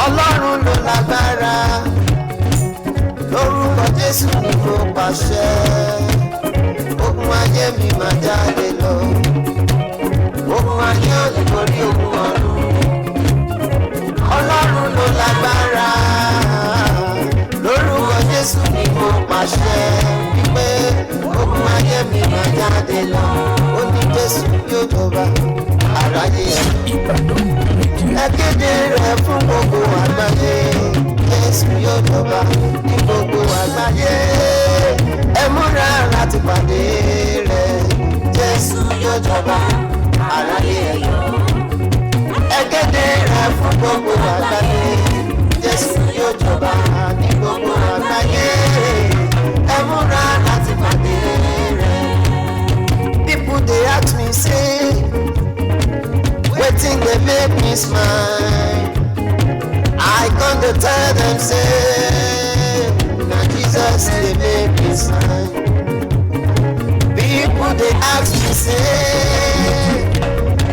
Ọlọ́run ló lágbára. Lórúkọ Jésù ni mo pàṣẹ. Ogun ayé mi máa jáde lọ. Ogun ayé ò lè borí ogun ọ̀run. Ọlọ́run ló lágbára. Lórúkọ Jésù ni mo pàṣẹ wípé ogun ayé mi máa jáde lọ. Ó ní Jésù yóò jọba àráyé ẹ̀. Ìbàdàn rédíò. Ẹ kéde rẹ̀ fún gbogbo àgbáyé. Jésù yóò jọba ní gbogbo àgbáyé. Ẹ múra láti pàdé rẹ̀. Jésù yóò jọba àráyé ẹ̀. Ẹ kéde rẹ̀ fún gbogbo àgbáyé. Jésù yóò jọba ní gbogbo àgbáyé. Ẹ múra láti pàdé rẹ̀. People dey ask me, say, wetin dey make me smile? I come dey tell dem say na Jesus dey make me smile. People dey ask me, say,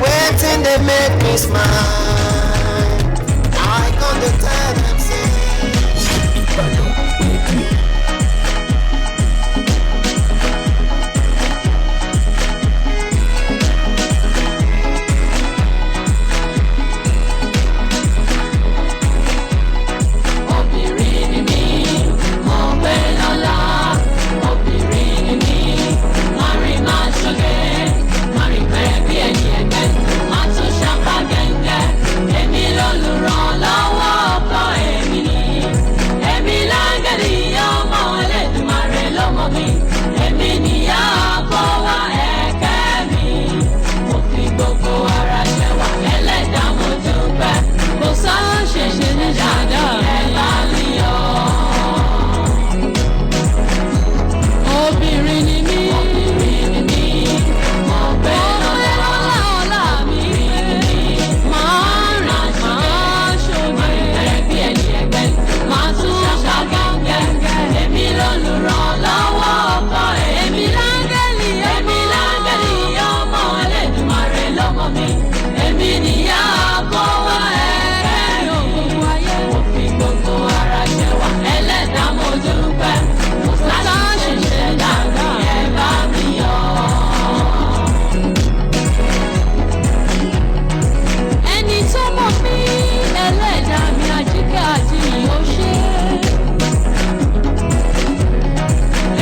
wetin dey make me smile? I come dey tell dem say. Ìbàdàn rédíò. Obìnrin ni mí, mo pé lọ́lá. Obìnrin ni mí, má rìn má ṣoge, má rìn pẹ́ bí ẹni ẹgbẹ́, má tún ṣapá gẹ́gẹ́. Èmi lolùrànlọ́wọ́ ọkọ èmi ni. Èmi láńgẹ̀lì ọmọ Ẹlẹ́dùmarè lọ́mọ mi. Èmi nìyá ọkọ wa ẹ̀kẹ́ mi. Mo fi gbogbo ara ṣẹwà ẹlẹ́dàá mo dúpẹ́. Kò sá ṣẹ̀ṣẹ̀ ní dáadáa ẹ̀ bá mi yọ̀. Obìnrin ni mí. Obìnrin ni mí. Mo pé lọ́lá ọlá mi. Máa rìn máa ṣoge. Ẹbí ẹni ẹgbẹ́. Máa tún ṣàgàgẹ́. Èmi lolùrànlọ́wọ́ ọkọ èmi láńgẹ́lì. Èmi láńgẹ́lì ọmọ Ẹlẹ́dùmarè lọ́mọ mi. Èmi nìyá ọkọ wa ẹ̀kẹ́ mi. Mo fi gbogbo ara ṣẹwà ẹlẹ́dàá mo dúpẹ́. Mo sá ṣẹ̀ṣẹ̀ dàbí ẹ bá mi yọ̀. Ẹni tó mọ̀ mí, ẹlẹ́dàá mi àjíkẹ́ àjíyìn ó ṣe.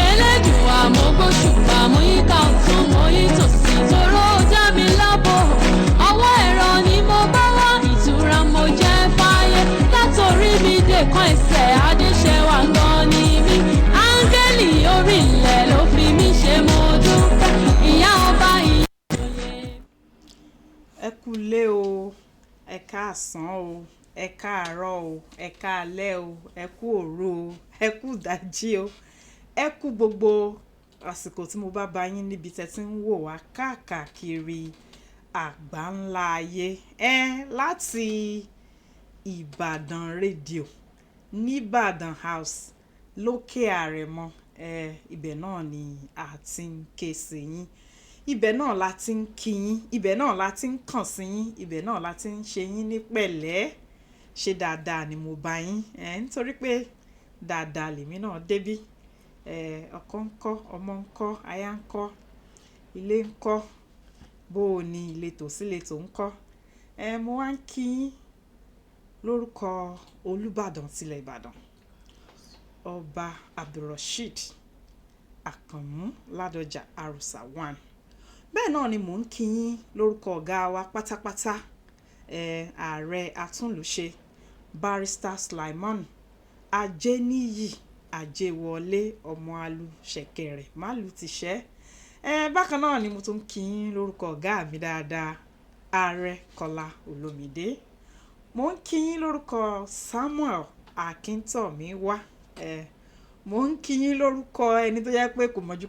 Elédùà mo gbóṣùpá mo yíká ọ̀tún mo yí tòsí toró já mi lábọ̀. Ọwọ́ ẹ̀rọ ni mo bá wá ìtura mo jẹ́ fáyé. Látòrí mi dé kan ẹsẹ̀ adéṣẹ́wà gan ni mí. Áńgẹ́lì orí ilẹ̀ ló fi mí ṣe mo dúpẹ́. Ìyá ọba ìyá Ẹ kú lé o, ẹ káàsán o, ẹ káàárọ̀ o, ẹ káalẹ́ o, ẹ kú òru o, ẹ kú ìdájí o, ẹ kú gbogbo àsìkò tí mo bá bá yín níbi tẹ́ ti ń wò wá káàkiri àgbáńlá ayé. Ẹ láti Ìbàdàn rédíò nìbàdàn House lókè Àrẹ̀mọ. Ẹ ibẹ̀ náà ni a ti ń ké sí yín, ibẹ̀ náà la ti ń kí yín, ibẹ̀ náà la ti ń kàn sí yín, ibẹ̀ náà la ti ń ṣe yín ní pẹ̀lẹ́. Ṣe dáadáa ni mo bá yín ẹ? Nítorí pé dáadáa lèmi náà débí. Ẹ ọkọ ń kọ́, ọmọ ń kọ́, aya ń kọ́, ilé ń kọ́, bó o ní ìletò síletò ń kọ́. Ẹ mo wá ń kí yín lórúkọ Olúbàdàn tilẹ̀ Ìbàdàn, Ọba Abdulrasheed Àkànmú Ládọjà Àrùsà one. Bẹ́ẹ̀ náà ni mò ń kí yín lórúkọ ọ̀gá wa pátápátá, ààrẹ atúnlùṣe, Barrister Sulaiman Ajeniyi Ajewọlé ọmọ alu ṣẹ̀kẹ̀rẹ̀ málu tìṣẹ́. Bákan náà ni mo tún ń kí yín lórúkọ ọ̀gá mi dáadáa, Ààrẹ Kọlá Olómìdé. Mo ń kí yín lórúkọ Samuel Akíntọ̀míwá. Mo ń kí yín lórúkọ ẹni tó jẹ́ pé kò mọ̀jú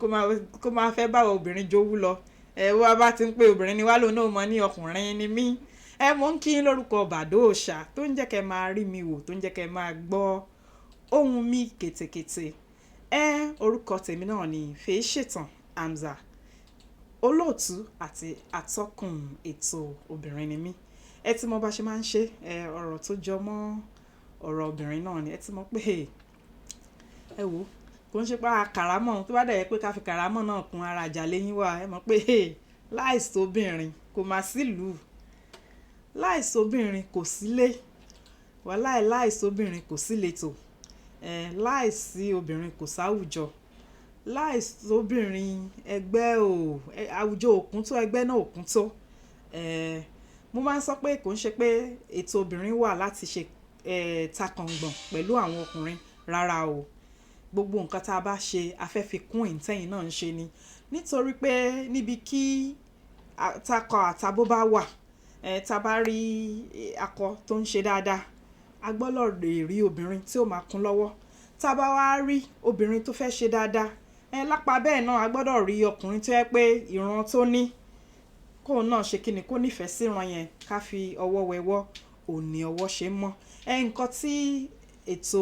kó máa fẹ́ báwo obìnrin jowú lọ. Ẹ wá bá ti ń pé obìnrin ni wá lóun náà mọ̀ ní ọkùnrin ni mí. Ẹ mo ń kí yín lórúkọ Bàdó Òòṣà tó ń jẹ́ kẹ́ máa rí mi wò, tó ń jẹ́ kẹ́ máa gbọ́ ohùn mi kètèkètè. Ẹ orúkọ tèmi náà ni Fèyíṣètàn Hamza, olóòtú àti atọ́kùn ètò Obìnrin ni Mí. Ẹ ti mọ bá ṣe máa ń ṣe ẹ ọ̀rọ̀ tó jọ mọ́. Ọ̀rọ̀ obìnrin náà ni. Ẹ ti mọ̀ pé ẹ wò, kò ń ṣe pé a kàrámọ̀, tó bá dẹ̀ yẹ pé ká fi kàrámọ̀ náà kún ara àjà lẹ́yìn wa. Ẹ mọ̀ pé láìsí obìnrin kò má sílùú, láìsí obìnrin kò sílé, wàláì láìsí obìnrin kò síletò, láìsí obìnrin kò sáwùjọ, láìsí obìnrin ẹgbẹ́ ò, àwùjọ ò kún tó, ẹgbẹ́ náà ò kún tó. Mo máa ń sọ pé kò ń ṣe pé ètò obìnrin wà láti ṣe takàngbọ̀n pẹ̀lú àwọn ọkùnrin rárá o. Gbogbo nǹkan tí a bá ṣe, a fẹ́ fi kún ìtẹ̀yìn náà ń ṣe ni. Nítorí pé níbi kí takọ àtabo bá wà, tá bá rí akọ tó ń ṣe dáadáa, a gbọ́dọ̀ lè rí obìnrin tí ó máa kún lọ́wọ́. Tá bá wá rí obìnrin tó fẹ́ ṣe dáadáa, lápá bẹ́ẹ̀ náà a gbọ́dọ̀ rí ọkùnrin tó jẹ́ pé ìran tó ní, kóun náà ṣe kíni, kó nífẹ̀ẹ́ sí ìran yẹn, ká fi ọwọ́ wẹwọ́, òní ọwọ́ ṣe mọ́. Nǹkan tí ètò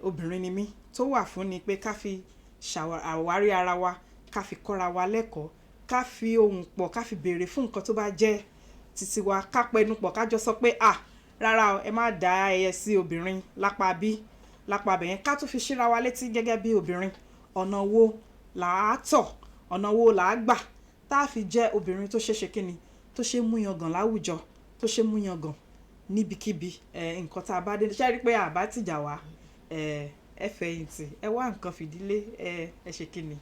obìnrin ni mí tó wà fún ni pé ká fi ṣàwárí ara wa, ká fi kọ́ra wa lẹ́kọ̀ọ́, ká fi ohùn pọ̀, ká fi béèrè fún nǹkan tó bá jẹ́ titi wa, ká pẹnu pọ̀, ká jọ sọ pé à rárá o, ẹ má dá ẹyẹ sí obìnrin lápá bí, lápá bẹ̀yẹn, ká tún fi síra wa létí gẹ́gẹ́ bí obìnrin. Ọ̀nà wo là á tọ̀, ọ̀nà wo là á gbà tá a fi jẹ́ obìnrin tó ṣe ṣe kíni, tó ṣe mú yangàn láwùjọ, tó ṣe mú yangàn níbikíbi. Nǹkan tá a bá dé, ṣé ẹ rí pé àbá tìjà wá, ẹ fẹ̀yìntì, ẹ wá nǹkan fìdílé, ẹ ṣe kíni,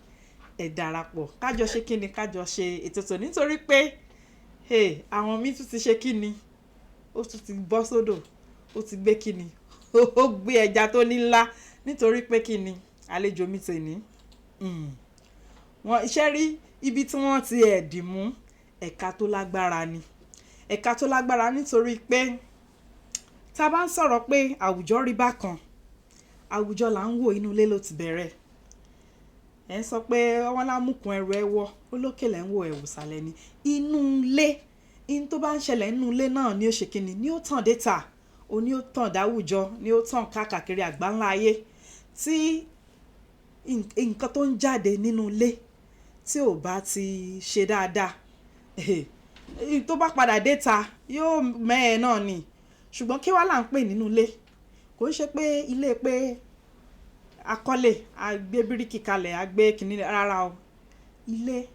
ẹ darapọ̀, ká jọ ṣe kíni, ká jọ ṣe ètò tòní. Nítorí pé àwọn mi tún ti ṣe kíni, ó tún ti bọ́ sódò, ó ti gbé kíni, ó gbé ẹja tó ní ńlá. Nítorí pé kíni, àlejò mi tòní, wọ́n iṣẹ́ rí ibi tí wọ́n ti ẹ̀ dì mú, ẹ̀ka tó lágbára ni, ẹ̀ka tó lágbára. Nítorí pé tá a bá ń sọ̀rọ̀ pé àwùjọ rí bákan, àwùjọ là ń wò, inú ilé ló ti bẹ̀rẹ̀. Ẹ ń sọ pé wọ́n lámùkún ẹrù ẹ wọ́, ó lókè lẹ́ ń wò, ẹ̀wù sàlẹ̀ ni. Inú ilé, in tó bá ń ṣẹlẹ̀ nínú ilé náà ni ó ṣe kíni, ni ó tàn dé ta, ó ní ó tàn dáwùjọ, ni ó tàn káàkiri àgbáńlá ayé. Tí nǹkan tó ń jáde nínú ilé tí ò bá ti ṣe dáadáa, tó bá padà dé ta yóò mẹ́ẹ̀ náà ni. Ṣùgbọ́n kí wá là ń pè nínú ilé? Kò ń ṣe pé ilé pé a kọ́lé, a gbé bíríkì kalẹ̀, a gbé kíni, rárá o. Ilé,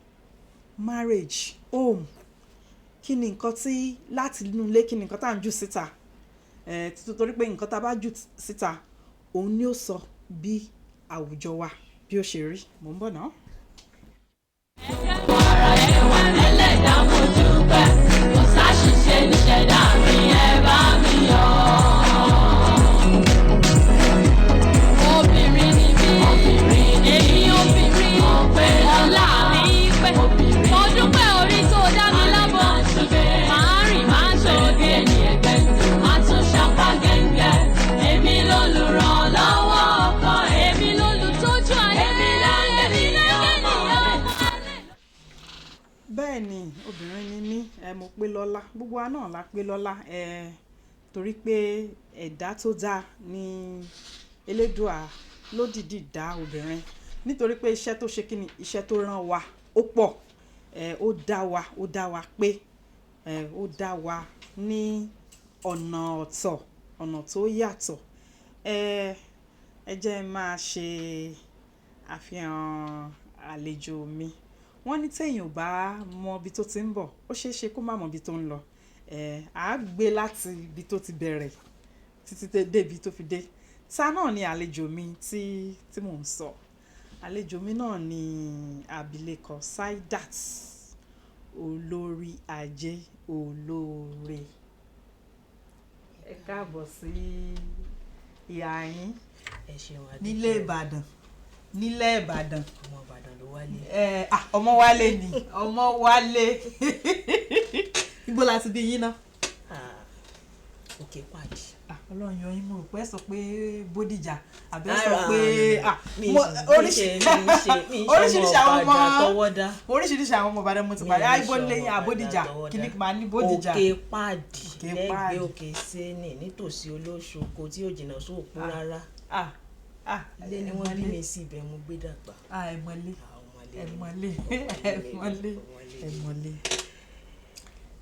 marriage, home. Kí ni nǹkan tí láti inú ilé, kí ni nǹkan tí à ń jù síta? Torí pé nǹkan tí a bá jù síta, òun ni ó sọ bí àwùjọ wa bí ó ṣe rí. Mò ń bọ̀ náà. Ara ẹwà ẹlẹ́dàá mojú pẹ́, kò sáṣìṣe níṣẹ̀dá mi, ẹ bá mi yọ̀. Obìnrin ni mí, obìnrin ni èmi, obìnrin mo pé ọlá mi pé, mo dúpẹ́ orí tó dá mi lábọ̀. Màá rìn, máa ṣoge, ẹni ẹgbẹ́ máa tún ṣapá gẹ́gẹ́. Èmi lolùrànlọ́wọ́ ọkọ, èmi lolùtọ́jú ayé, èmi láńgẹ́lì ọmọ rẹ̀. Bẹ́ẹ̀ ni, obìnrin ni mí, mo pé lọ́lá, gbogbo wa náà la pé lọ́lá, torí pé ẹ̀dá tó dáa ni Elédùà ló dìdí dá obìnrin. Nítorí pé iṣẹ́ tó ṣe kíni, iṣẹ́ tó rán wa ó pọ̀, ó dá wa, ó dá wa pé, ó dá wa ní ọ̀nà ọ̀tọ̀, ọ̀nà tó yàtọ̀. Ẹ jẹ́ n máa ṣe àfihàn àlejò mi. Wọ́n ní tí èèyàn ò bá mọ ibi tó ti ń bọ̀, ó ṣe é ṣe kó má mọ ibi tó ń lọ. A gbé láti ibi tó ti bẹ̀rẹ̀ títí dé ibi tó fi dé. Ta náà ni àlejò mi tí mò ń sọ. Àlejò mi náà ni abilékọ Saidat Olórí Ajé Olóore. Ẹ káàbọ̀ sí ìhà yín. Ẹ ṣeun, Adé. Nílé Ìbàdàn, nílẹ̀ Ìbàdàn. Ọmọ Ìbàdàn ló wálé. Ọmọ wálé ni, ọmọ wálé. Ibo la ti bí yín náà? Òkè Pàdé. Ọlọ́run yọ yín, mo rò pé ẹ sọ pé Bódìjà àbí ẹ sọ Rárá, pé mi mi ṣe oríṣiríṣi àwọn ọmọ Ìbàdàn àtọwọ́dá. Oríṣiríṣi àwọn ọmọ Ìbàdàn mo ti Mi pàdé. ì Ibo ṣe lè ọmọ Àbódìjà, Ìbàdàn àtọwọ́dá. kí ni màá ní Bódìjà. Òkè Pàdé, Òkè lẹ́gbẹ̀ẹ́ Pàdé. Òkè Sénì, nítòsí Olóṣoko tí ò jìnnà sóòpó rárá. Ilé ni wọ́n bí mi sí, ibẹ̀ mo gbé dàgbà. Ẹ mọ̀lé. Ọmọlé Ẹ ni mí. mọ̀lé, ẹ mọ̀lé, Ọmọlé ẹ ni mí. mọ̀lé.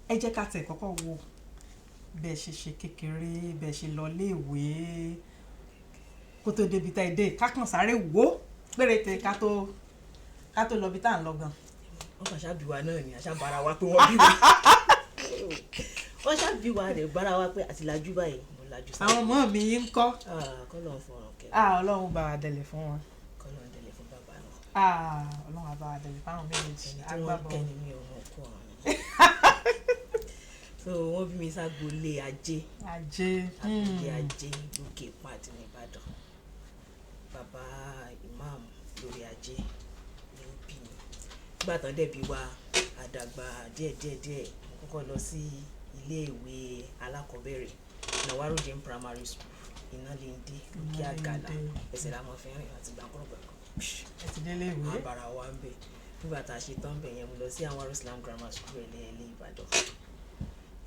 Ẹ jẹ́ ká tẹ̀ kọ́kọ́ wo Bẹ́ẹ̀ ṣe ṣe kékeré, bẹ́ẹ̀ ṣe lọ léèwé kó tó débi tá ẹ dé, ká kàn sáré wò ó péréte ká tó lọ bí tá à ń lọ gan. Wọ́n kàn ṣáà bí wa náà ni, àṣà bára wa pé wọ́n bí wa, wọ́n ṣáà bí wa rẹ̀ bára wa pé àti lajú báyìí, mo lajú sáyé. Àwọn ọmọ mi ń kọ́? Kọ́lọ̀ ń fọ̀rọ̀ kẹ́. Ah, Ọlọ́run bá wa dẹlẹ̀ fún wọn. Kọ́lọ̀ ń dẹlẹ̀ fún bàbá náà. Ah, Ọlọ́run á bá wa dẹlẹ̀ fáwọn méjèèjì. Ẹni tí wọ́n Agbábọ̀. Kẹ́ ni mi ò mọ̀ kó ọ̀run. So wọ́n bí mi ságbolé Ajé. Ajé. Agbolé Ajé lókè Pàdé nìbàdàn. Bàbá imam lórí Ajé ni ó bí mi. Nígbà tán dẹ̀ bí wa, àdàgbà díẹ̀ díẹ̀ díẹ̀. Mo kọ́kọ́ lọ sí iléèwé alákọ̀ọ́bẹ̀rẹ̀, Nawarudin Primary School, Ináléndé, Lókè Àgàlà. Ẹsẹ̀ la mọ̀ fi rìn àti gbàǹkọ̀rọ̀gbàǹkọ̀. Ẹ ti délé ìwé. Àbàrà wa ń bẹ̀. Nígbà tá a ṣe tán bẹ̀ yẹn, mo lọ sí àwọn Islam Grammar School, Ẹlẹ́ẹ̀lẹ́, Ìbàdàn.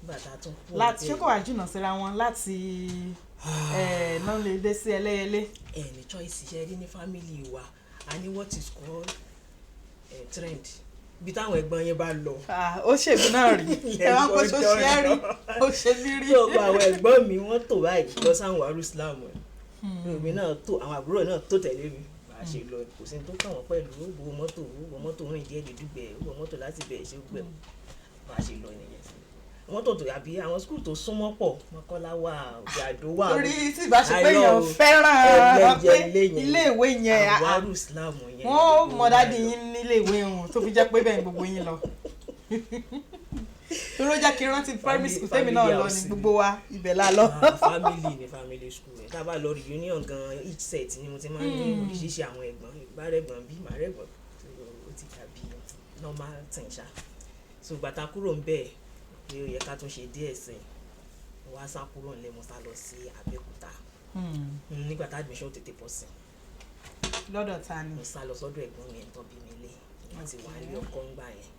Nígbà tá a tún kúrò Láti níbẹ̀, ṣé kò wá jìnnà síra wọn láti náà lè dé sí Ẹlẹ́yẹlé? Ẹ ní choice. Iṣẹ́ rí ní family wa, a ní what is called trend, ibi táwọn ẹ̀gbọ́n yẹn bá lọ. Ah, ó ṣèmi náà rí, ẹ wá kó ṣó ṣe é rí, ó ṣe mí rí. Tó gba àwọn ẹ̀gbọ́n mi, wọ́n tò báyìí lọ sáwọn àrùn Islam ẹ̀, èmi náà tó, àwọn àbúrò náà tó tẹ̀lé mi. Bá a ṣe lọ, kò sí ní tó kàn wọ́n pẹ̀lú ó wo mọ́tò, ó wọ mọ́tò rìn díẹ̀ dé Dùgbẹ̀, ó wọ mọ́tò láti bẹ̀ ṣe gbẹ̀. Bá a ṣe lọ nìyẹn. Mọ́tò tó àbí àwọn school tó súnmọ́ pọ̀, Mọ́kọ́lá wà, Òkè Àdó wà. Torí tí ìbá ṣe pé èèyàn fẹ́ràn pé iléèwé yẹn, àwọn àrùn Islam yẹn. Wọ́n mọ daddy yín níléèwé wọn tó fi jẹ́ pé bẹ́ẹ̀ ni gbogbo yín lọ. Torí ó jẹ́ kí n rántí primary school tèmi náà lọ ní, gbogbo wa ibẹ̀ la lọ. Ah, family ni, family school rẹ̀. Tá a bá lọ reunion gan, each set ni mo ti máa ń ní oríṣiríṣi àwọn ẹ̀gbọ́n, ìgbárẹ̀gbọ́n bí màrẹ̀gbọ́n. Ó ti dàbí normal thing ṣá. So gbàtà kúrò ń bẹ̀ pé ó yẹ ká tún ṣe díẹ̀ sí i, mo wá sá kúrò nílé, mo sá lọ sí Abẹ́òkúta nígbà tá admission tètè bọ́ sí. Lọ́dọ̀ ta ni? Mo sá lọ sọ́dọ̀ ẹ̀gbọ́n mi tó bí mi lé. Ìyẹn ti wà ní ọkọ ńgbà yẹn.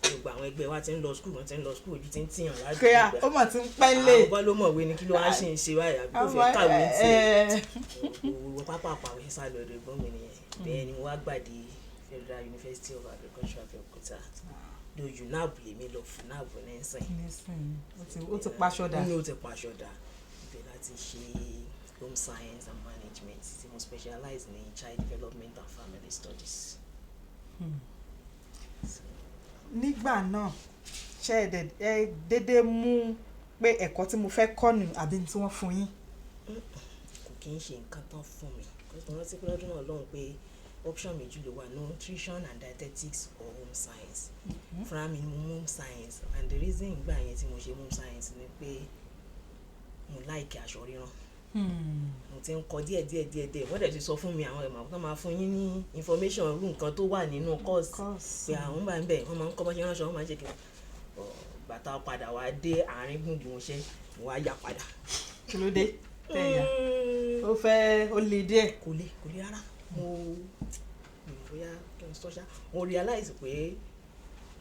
Gbogbo àwọn ẹgbẹ́ wa ti ń lọ school, wọ́n ti ń lọ school, ojú ti ń tìyàn láti Kéya ó mà ti ń pẹ́ lé. Àwọn bá ló mọ̀wé ni, kí ló wá ṣì ń ṣe báyìí? Àbí kò fẹ́ kàwé ń tiẹ̀? Owó pápá àpàwé sá lọ ọ̀dọ̀ ẹ̀gbọ́n mi nìyẹn. Bẹ́ẹ̀ ni mo wá gbàdé Federal University of Agriculture, Abẹ́òkúta ló, UNAB lèmi lọ, FUNAB nísìn. Nísìnyí ó ti paṣọ dà. Nínú ó ti paṣọ dà. Ibẹ̀ láti ṣe home science and management, tí mo specialize ní child development and family studies. So, Nígbà náà, ṣé ẹ dédé mú pé ẹ̀kọ́ tí mo fẹ́ kọ́ nù, àbí tí wọ́n fún yín? Kò kí ń ṣe nǹkan tán fún mi. Because mo rántí pé lọ́dún náà lọ́hùn pé option méjì ló wà: nutrition and dietetics or home science. Fúnra mi ni mo mú home science, and the reason ìgbà yẹn tí mo ṣe home science ni pé mo like aṣọ ríran. Mo ti ń kọ díẹ̀ díẹ̀ díẹ̀ díẹ̀. Wọ́n dẹ̀ ti sọ fún mi, àwọn ẹ̀mọ̀ kan máa fún yín ní information irú nǹkan tó wà nínú course, pé àwọn bá ń bẹ̀, wọ́n máa ń kọ́ bá ṣe ránṣọ, wọ́n máa ń ṣe kí bàtà. Padà wá dé àárín gbùngbùn iṣẹ́, mo wá yà padà. Kí ló dé tẹ̀yà ó fẹ́ ó le díẹ̀? Kò le, kò le rárá. Mo mi ò bóyá kí n sọ ṣá, mo realize pé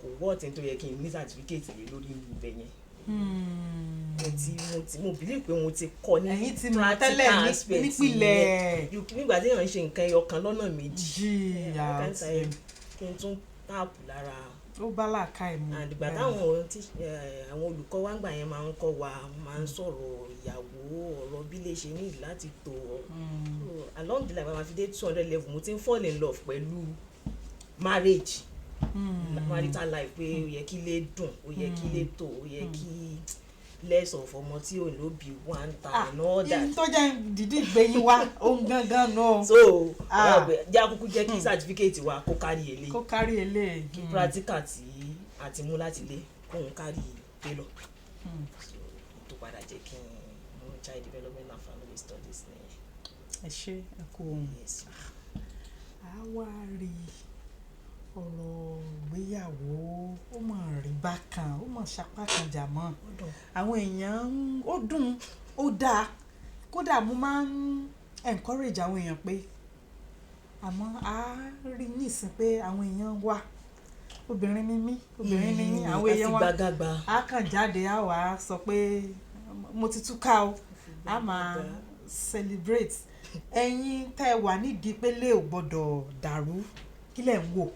kò wọ́ọ̀tì tó yẹ kí n ní certificate lé lórí ibẹ̀ yẹn. Mo ti mo believe pé mo ti kọ́ ní Ẹ̀yin ti mọ̀ tẹ́lẹ̀ practical aspect nípìnlẹ̀. yẹn. Nígbà tí èèyàn ń ṣe nǹkan ẹyọ kan lọ́nà méjì, Jìyà. kí n tún tap lára. Ó bá làákàyè mu. And ìgbà táwọn tí àwọn olùkọ́ wa ń gbà yẹn máa ń kọ́ wa, máa ń sọ̀rọ̀ ìyàwó, ọ̀rọ̀ bí lè ṣe ní láti tò ọ́. So along the line, máa fi dé 200 level, mo ti ń fall in love pẹ̀lú marriage, marital life, pé ó yẹ kí ilé dùn, ó yẹ kí ilé tò, ó yẹ kí less of ọmọ tí ò lóbi one time and all that. Yín tó jẹ́ dídí gbé yín wá ohun gangan náà. So jẹ́ àkókò, jẹ́ kí certificate wa kó kárí eléyìí. Kó kárí eléyìí. Kí practical tí a ti mú láti ilé kóun kárí tailor. So tó padà jẹ́ kí n mú child development and family studies nìyẹn. Ẹ ṣe, ẹ kú ohun. Yes. A wá rí ọ̀rọ̀ ìgbéyàwó, ó mọ̀ rí bákan, ó mọ̀ sapá kan jà mọ́. Ó dùn. Àwọn èèyàn ó dùn, ó dáa. Kódà mo máa ń encourage àwọn èèyàn pé, àmọ́ a rí nísìn pé àwọn èèyàn wà, obìnrin ni mí, obìnrin ni yín, àwọn èèyàn wa gbàgàgbà. A kàn jáde, a wà á sọ pé mo ti túká o, a máa celebrate. Ẹ̀yin tẹ́ ẹ wà nídìí pé lé ò gbọ́dọ̀ dàrú, kí lẹ̀ ń wò,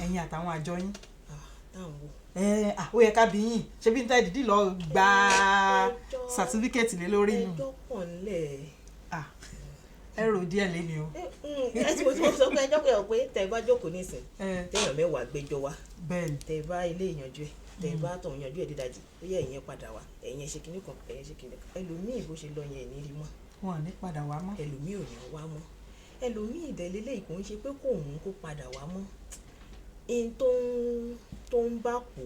ẹ̀yin àtàwọn àjọ yín? Ah, Tá à ń wò. Ẹ à, ó yẹ ká bí yín, ṣebí ní tẹ́ dídì lọ gba certificate lé lórí nù. Ẹjọ́ pọ̀ ńlẹ̀. Ah, ẹ rò díẹ̀ lé ni o. Ẹ tí mo ti sọ pé ẹjọ́ pé ọ pé tẹ̀ bá jókòó nísìn, téèyàn 10 gbẹ́jọ́ wá, tẹ̀ bá ilé ìyànjú ẹ̀, tẹ̀ bá tọ̀hún yanjú ẹ̀ dídajì, ó yẹ ìyẹn padà wá, ẹ̀yẹn ṣe kinní kan, ẹ̀yẹn ṣe kinní kan, ẹlòmíì bó ṣe lọ yẹn ẹ̀ ní rí mọ́. Wọn ò ní padà wá mọ́. Ẹlòmíì ò ní wá mọ́. Ẹlòmíì ìdẹ̀lélẹ̀ kò ń ṣe pé kò ń kó padà wá mọ́, in tó ń bá kú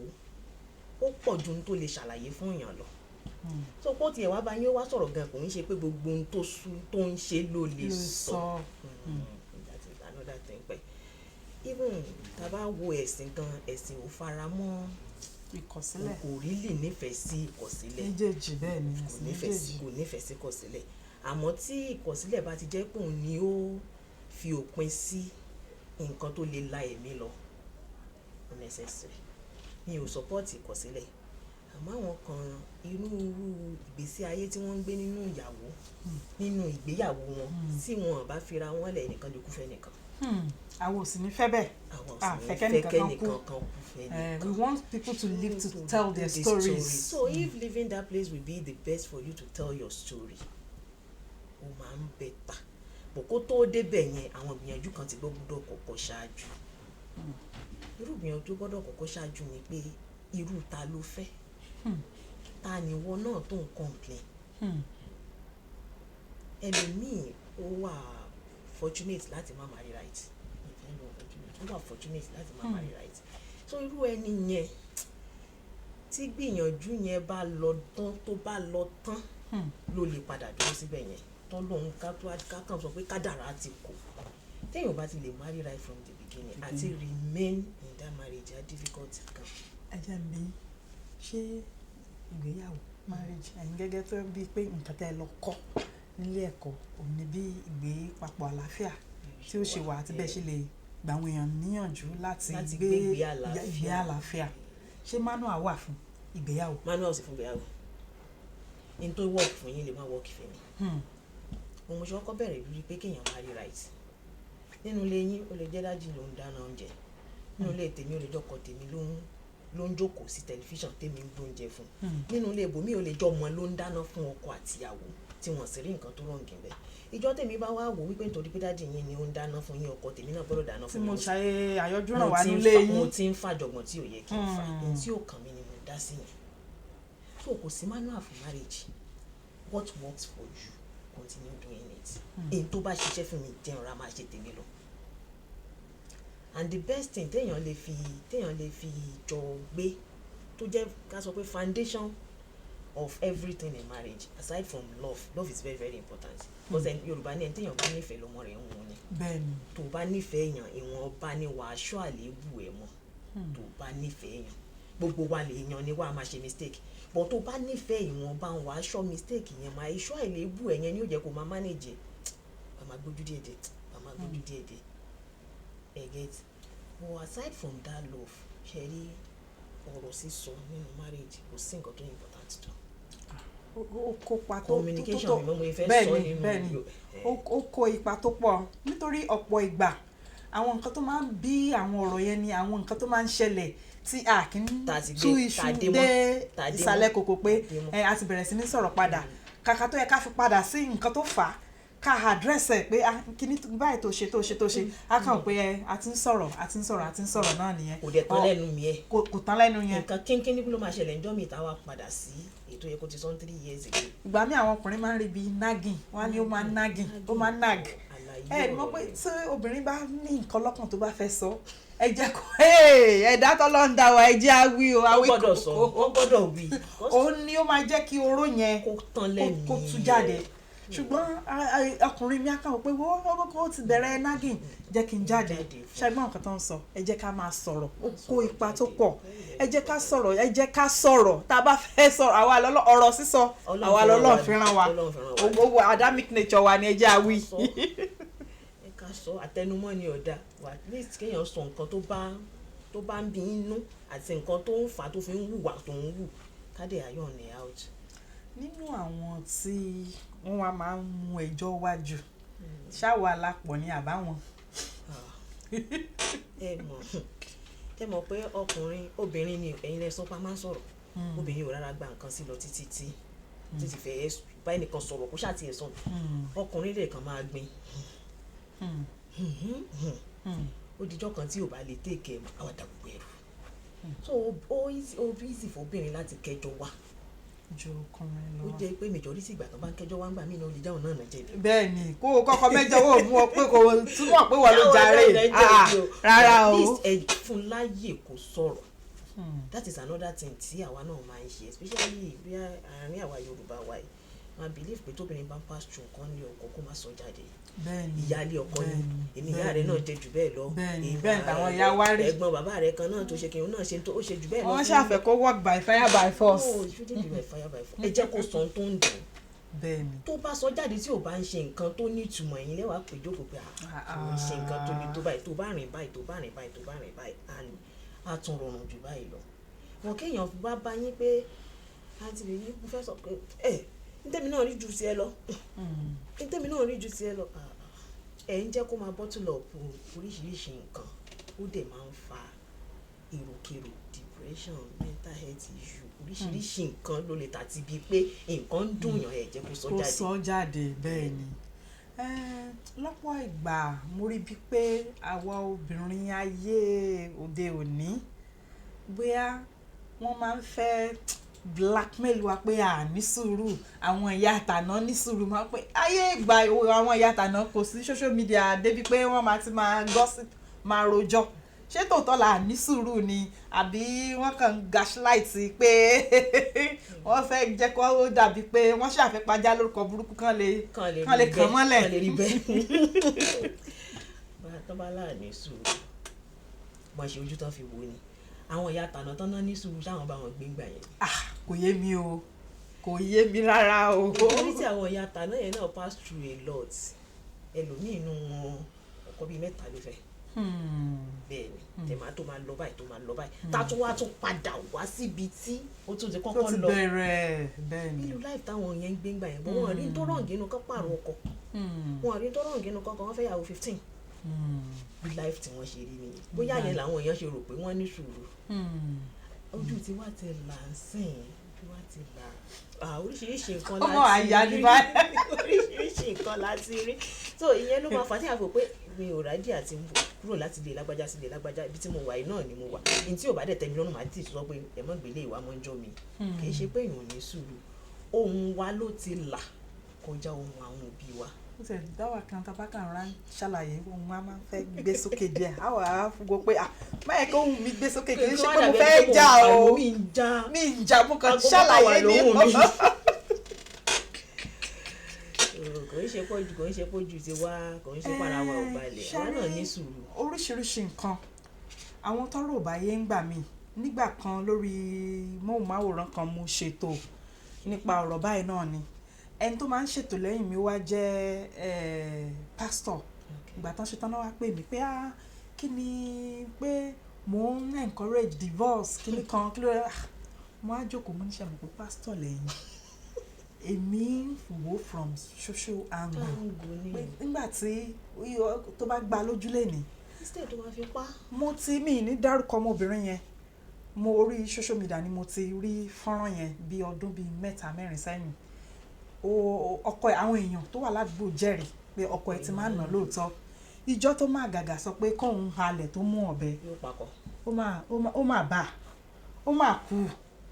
ó pọ̀ ju ohun tó lè ṣàlàyé fún èèyàn lọ. So kó tiẹ̀ wá bá yín, ó wá sọ̀rọ̀ gan, kò ń ṣe pé gbogbo ohun tó sú tó ń ṣe ló lè ló sọ. Sọ. That is another thing, pé even tá a bá wo ẹ̀sìn gan, ẹ̀sìn ò fara mọ́ ìkọ̀sílẹ̀. Kò really nífẹ̀ẹ́ sí ìkọ̀sílẹ̀. Méjèèjì, bẹ́ẹ̀ ni. Kò Ẹ̀sìn nífẹ̀ẹ́ sí méjèèjì. Kò nífẹ̀ẹ́ sí ìkọ̀sílẹ̀, àmọ́ tí ìkọ̀sílẹ̀ bá ti jẹ́ pé òun ni ó fi òpin sí nǹkan tó lè la ẹ̀mí lọ, unnecessary. Mi ò support ìkọ̀sílẹ̀, àmọ́ àwọn kan, irú irú ìgbésí ayé tí wọ́n ń gbé nínú ìyàwó, nínú ìgbéyàwó wọn, tí wọn bá fira wọn lẹ̀, nìkan lè kú fẹ́ nìkan. Àwọn ò sì ní fẹ́ bẹ́ẹ̀. Àwọn Ah, ò sì fẹ́ ní fẹ́ kẹ́nìkan kan kú. kẹ́nìkan kan kú fẹ́ nìkan. We want people to live to tell their The stories. So if leaving that place will be the best for you to tell your story, ó máa ń better. Bọ̀ kó tó débẹ̀ yẹn, àwọn ìgbìyànjú kan ti gbọ́dọ̀ kọ́kọ́ ṣáájú. Irú ìgbìyànjú tó gbọ́dọ̀ kọ́kọ́ ṣáájú ni pé irú ta ló fẹ́? Ta ni ìwọ náà tó ń complain? Ẹlòmíì, ó wà fortunate láti má marry right. Ìfẹ́ ló fortunate, ó wà fortunate láti má marry right. So irú ẹni yẹn, tí gbìyànjú yẹn bá lọ tán, tó bá lọ tán, ló lè padà dúró síbẹ̀ yẹn tán lóun ká tó ká kàn sọ pé kádàrá ti kò. Téèyàn bá ti lè marry right from the beginning, àti remain in that marriage á difficult gan. Ẹ jẹ́ n bi, ṣé ìgbéyàwó, marriage, ẹ̀yin gẹ́gẹ́ tó bíi pé nǹkan tẹ́ ẹ lọ kọ́ nílé ẹ̀kọ́ òun ni bí ìgbé papọ̀ àlàáfíà tí ó ṣe wà àti bẹ́ẹ̀ ṣe lè gba àwọn èèyàn níyànjú láti láti gbé gbé ìgbé àlàáfíà. Ìgbé àlàáfíà. Ṣé manual wà fún ìgbéyàwó? Manual sì fún ìgbéyàwó, in tó work fún yín lè má work fún mi. Òun ṣe kọ́kọ́ bẹ̀rẹ̀ lórí pé kéèyàn marry right. Nínú ilé yín, ó lè jẹ́ dájú ló ń dáná oúnjẹ. Nínú ilé tèmi, ó lè jọkọ tèmi ló ń jókòó sí tẹlifíṣàn, tèmi ń gbóúnjẹ fún. Nínú ilé ibòmíì, ó lè jọ ọmọ ló ń dáná fún ọkọ àtìyàwó, tí wọ́n sì rí nǹkan tó wrong bẹ́ẹ̀. Ìjọ tèmi bá wá wò wípé nítorí pé daddy yín ni ó ń dáná fún yín, ọkọ tèmi náà gbọ́dọ̀ dáná tí fún mo mi, ṣàyè àyọjú ràn mo wá ti ń nílé mo yín. ti ń fàjọgbọ̀n tí ò yẹ kí n fà. Ohun tí ò kàn mí ni mo dá sí yẹn. So kò sí manual for marriage. What works for you, continue doing it. Èyí tó bá ṣiṣẹ́ fún mi, jẹun ra máa ṣe tèmi lọ. And the best thing téèyàn lè fi jọ gbé, tó jẹ́ ká sọ pé foundation of everything in marriage, aside from love, love is very very important, because Yorùbá ní ẹni téèyàn bá nífẹ̀ẹ́ lọ́mọ rẹ̀ ń wọ́n ni. Tó bá nífẹ̀ẹ́ èèyàn, ìwọ̀nba ni wàá ṣọ́ àléébù ẹ̀ mọ́. Tó bá nífẹ̀ẹ́ èèyàn, gbogbo wa lè yan ni wàá máa ṣe mistake, but tó bá nífẹ̀ẹ́, ìwọ̀nba wàá ṣọ́ mistake yẹn, máa ṣọ́ àléébù ẹ̀ yẹn ni yóò jẹ́ kó máa manage ẹ̀, wàá máa gbójú díẹ̀ díẹ̀, wàá máa gbójú díẹ̀ díẹ̀, ẹ get. But aside from that love, ṣe rí ọ̀rọ̀ sísọ nínú marriage, kò sí nǹkan tó important tó Ó kópa tó communication. tó Mi mo fẹ́ bẹ́ẹ̀ sọ ni nínú bẹ́ẹ̀ ni ó kó ipa tó pọ̀, nítorí ọ̀pọ̀ ìgbà, àwọn nǹkan tó máa ń bí àwọn ọ̀rọ̀ yẹn ni àwọn nǹkan tó máa ń ṣẹlẹ̀ tí a kì í Tá a ti tú gbé- iṣu tá a dé dé mọ́, tá a dé ìsàlẹ̀ mọ́, kòkò pé tá a dé mọ́. Ẹ a ti bẹ̀rẹ̀ sí ní sọ̀rọ̀ padà, kàkà tó yẹ ká fi padà sí nǹkan tó fà á, ká address ẹ̀ pé, ah, kíní báyìí tó ṣe tó ṣe tó ṣe, á kàn pé ẹ a ti ń sọ̀rọ̀, a ti ń sọ̀rọ̀, a ti ń sọ̀rọ̀ náà nìyẹn. Kò dẹ̀ tán lẹ́nu mi ẹ̀. Kò tán lẹ́nu yẹn. Nǹkan kínkín ní ló máa ṣẹlẹ̀ ńjọ́ mi ìta wa padà sí ètò yẹ kó ti sọ́n 3 years ago. Ìgbà míì, àwọn ọkùnrin máa ń rí bíi nagging. Wọ́n á ní ó máa ń nagging, ó máa ń nag. Àlàyé Ẹ mọ̀ ọ̀rọ̀ pé rẹ̀. tí obìnrin bá ní nǹkan lọ́kàn tó bá fẹ́ sọ, ẹ jẹ́ kó ẹ̀dá tọ́lọ́ ń dá wa, ẹ jẹ́ awí o, Ó awí gbọ́dọ̀ sọ, ó gbọ́dọ̀ wí. Òun ni ó máa jẹ́ kí oró yẹn kó tán lẹ́nu kó tú jáde. Ṣùgbọ́n ọkùnrin mi á kàn wọ́n pé wọ́n ó ti bẹ̀rẹ̀ nagging, jẹ́ kí n jáde. Jáde fún. Ṣùgbọ́n nǹkan tó ń sọ, ẹ jẹ́ ká máa sọ̀rọ̀, ó kó ipa tó pọ̀. Ẹ jẹ́ ká sọ̀rọ̀, ẹ jẹ́ ká sọ̀rọ̀. Tá a bá fẹ́ sọ̀rọ̀, àwa lọ́lọ́ ọ̀rọ̀ sísọ, Ọlọ́run àwa fi rán lọ́lọ́ wa fi rán wa. Ọlọ́run fi rán wa. Gbogbo adamic nature wa ni ẹ jẹ́ àwí. Sọ. Ẹ ká sọ, àtẹnumọ́ ni ọ̀dà. Wà at least kéèyàn sọ nǹkan tó bá ń bí inú àti nǹkan tó ń fà á tó fi ń hùwà tó ń hù, ká dẹ̀ iron ẹ̀ out. Nínú àwọn tí wọ́n wá máa ń mú ẹjọ́ wá jù, ṣáwa lápọ̀ ní àbáwọn? Ẹ mọ̀, Tẹ́ mọ̀ pé ọkùnrin, obìnrin ni ẹ̀yin lẹ sọ pé a máa ń sọ̀rọ̀. Obìnrin ò rárá gba nǹkan sí lọ títí tí títí fẹ́ bá ẹnìkan sọ̀rọ̀ kó ṣáà tiẹ̀ sọ. Ọkùnrin lè kàn máa gbin. Ó dijọ́ kan tí ò bá lè take ẹ̀, àwọn dà gbogbo ẹrù. So ó easy fún obìnrin láti kẹjọ wá ju ọkùnrin lọ. Ó jẹ́ pé majority ìgbà tó bá ń kẹjọ wá ń gbà mí náà, ó lè jáwọn náà náà jẹ̀bi. Bẹ́ẹ̀ ni, kó o kọ́kọ́ mẹ́jọ wò mú ọ pé kò túmọ̀ pé wọ́n ló jàre. Ah, rárá At o. least ẹ fún láyè kó sọ̀rọ̀. That is another thing tí àwa náà máa ń ṣe, especially bí àárín àwa Yorùbá wa yìí, máa believe pé tóbìnrin bá ń pass through nǹkan ní ọkọ, kó má sọ jáde. Ìyáálé ọkọ ni èmi, ìyá rẹ náà jẹ jù bẹ́ẹ̀ lọ. Bẹ́ẹ̀ni, tàwọn ìyá wa rí. Ẹ̀gbọ́n bàbá rẹ kan náà tó ṣe kí òun náà ṣe tó ó ṣe jù bẹ́ẹ̀ lọ. Wọ́n ṣàfẹ́ kó work by fire by force. No, it shouldn't be by fire by force. Ẹ jẹ́ kó sọ ohun tó ń dùn. Tó bá sọ jáde, tí ò bá ń ṣe nǹkan tó ní ìtumọ̀, ẹ̀yin lẹ́wàá pé jókòó pé, ah, tó ń ṣe nǹkan tó le tó báyìí, tó bá rìn báyìí, tó bá rìn báyìí, tó bá rìn báyìí, and á tún rọrùn jù báyìí lọ. Wọn kéèyàn bá bá yín pé, "Àǹtí bèbí, mo fẹ́ sọ pé ẹ ntẹ́mi náà rí ju sí ẹ lọ, ntẹ́mi náà rí ju sí ẹ lọ." Ah, ah. Ẹ ń jẹ́ kó máa bottle up oríṣiríṣi nǹkan, ó dẹ̀ máa ń fa èròkèrò, depression, mental health issue, oríṣiríṣi nǹkan ló lè tà ti bíi pé nǹkan ń dùn yàn, ẹ̀ jẹ́ kó sọ Kó jáde. sọ jáde, bẹ́ẹ̀ ni. Lọ́pọ̀ ìgbà mo rí bíi pé àwa obìnrin ayé òde òní, bóyá wọ́n máa ń fẹ́ blackmail wa pé a ní sùúrù, àwọn ìyá àtàná ní sùúrù. Máa ń pé ayé ìgbà àwọn ìyá àtàná, kò sí social media débi pé wọ́n máa ti máa gossip, máa rojọ́. Ṣé tòótọ́ la ní sùúrù ni, àbí wọ́n kàn ń gaslight pé wọ́n fẹ́ jẹ́ kó dàbí pé wọ́n ṣàfẹ́ lórúkọ burúkú kan lè kàn lè kàn lè rí kàn bẹ́ẹ̀, mọ́lẹ̀? Kàn lè rí bẹ́ẹ̀. Bá tán bá láàní sùúrù, wọ́n ṣe ojú tán fi wò ni àwọn ìyá tànà tán náà ní sùúrù sáwọn bá wọn gbé gbà yẹn. Ah, kò yé mi o, kò yé mi rárá o. Nítorí tí àwọn ìyá tànà yẹn náà pass through a lot. Ẹlòmíì inú wọn, ọkọ bíi mẹ́ta ló fẹ́. Bẹ́ẹ̀ ni, tẹ̀ máa tó máa lọ báyìí, tó máa lọ báyìí, tá a tún wá tún padà wá síbi tí ó tún ti Tó kọ́kọ́ ti lọ. bẹ̀rẹ̀, bẹ́ẹ̀ ni. Nínú life táwọn yẹn ń gbé ńgbà yẹn bọ́, wọn rí tó wrong inú kán pààrọ̀ ọkọ, wọn rí tó wrong inú kọ́kọ́ wọ́n fẹ́ yàwó 15. Bí life tí wọ́n ṣe rí nìyẹn. Bóyá yẹn làwọn èèyàn ṣe rò pé wọ́n ní sùúrù. Ojú tí wá ti là ń sìn, ojú wa ti là. Ah, oríṣiríṣi nǹkan Ọmọ láti àyà ní rí. báyìí. Oríṣiríṣi nǹkan láti rí. So ìyẹn ló máa fà á tí a fò pé mi ò ready àti kúrò láti ilé lágbájá sí ilé lágbájá. Ibi tí mo wà yìí náà ni mo wà. Ní tí ò bá dẹ̀ tẹ́ mi lọ́rùn, màá tì sọ pé ẹ mọ́ gbélé ìwà mọ́ ń jọ mi. Kì í ṣe pé èèyàn ò ní sùúrù, ohun wa ló ti là kọjá ohun àwọn òbí wa. Ó ti dáwà kan tá a bá kàn rán ṣàlàyé, ohun a máa ń fẹ́ gbé sókè díẹ̀, á wà á gbọ́ pé, ah, máyẹ̀ kó ohun mi gbé sókè, kì í ṣe pé mo fẹ́ jà o. Mi ń já. Mi ń jà, mo kàn Aago mọ́kànlá ṣàlàyé ní. lóhùn mi. Kò ń ṣe pọ́jù, kò ń ṣe pọ́jù ti wá, kò ń ṣe para wa ò balẹ̀, àwa náà ní sùúrù. Oríṣiríṣi nǹkan àwọn tọ́rọ̀ ò bá yé ń gbà mí. Nígbà kan lórí móhùnmáwòrán kan, mo ṣètò nípa ọ̀rọ̀ báyìí náà ni. Ẹni tó máa ń ṣètò lẹ́yìn mi wá jẹ́ pásítọ̀. Ìgbà tán ṣe tán náà, wá pè mí pé, ah, kí ni pé mò ń encourage divorce, kí ni kan kí ló ah. Mo á jókòó, mo ní, ṣe mọ̀ pé pásítọ̀ lẹ́yìn, èmi ń wò from social angle. Angle ni. Pé nígbà tí tó bá gba lójúlé ni Instead tó máa fi pa. Mo ti mi ní dárúkọ ọmọbìnrin yẹn. Mo orí social media ni mo ti rí fọ́nrán yẹn bí ọdún bíi 3 4 sẹ́yìn. Ọkọ ẹ̀, àwọn èèyàn tó wà ládùúgbò jẹ́rìí pé ọkọ ẹ̀ ti máa ń nà lóòótọ́. Ìjọ tó máa gàgà sọ pé kóun halẹ̀, tó mú ọ̀bẹ, Yóò pakọ̀. ó máa bà ó máa kú,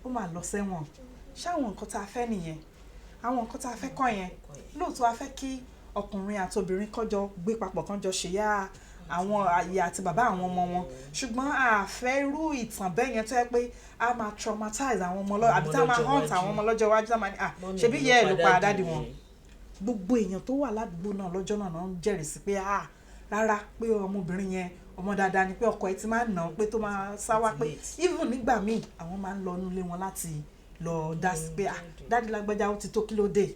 ó máa lọ sẹ́wọ̀n. Ṣáwọn nǹkan tá a fẹ́ nìyẹn? Àwọn nǹkan tá a fẹ́ kọ́ yẹn, lóòótọ́ a fẹ́ kí ọkùnrin àti obìnrin kọ́jọ gbé papọ̀, kọ́jọ ṣèyá àwọn ìyá àti bàbá àwọn ọmọ wọn, ṣùgbọ́n a fẹ́ irú ìtàn bẹ́ẹ̀ yẹn tó yẹ pé a máa traumatize àwọn ọmọ lọ́jọ́, àbí tá a máa haunt àwọn ọmọ lọ́jọ́ iwájú, tá a máa ní, ah, ṣebí yẹ ẹ̀ ló pa daddy wọn. Gbogbo èèyàn tó wà ládùúgbò náà lọ́jọ́ náà náà ń jẹ́rìí sí pé, ah, rárá, pé ọmọbìnrin yẹn, ọmọ dáadáa ni, pé ọkọ ẹ̀ ti máa ń nà án, pé tó máa sá wá, pé even nígbà míì àwọn máa ń lọ nílé wọn láti lọ dá sí pé, ah, daddy lágbájá, ó ti tó, kí ló dé?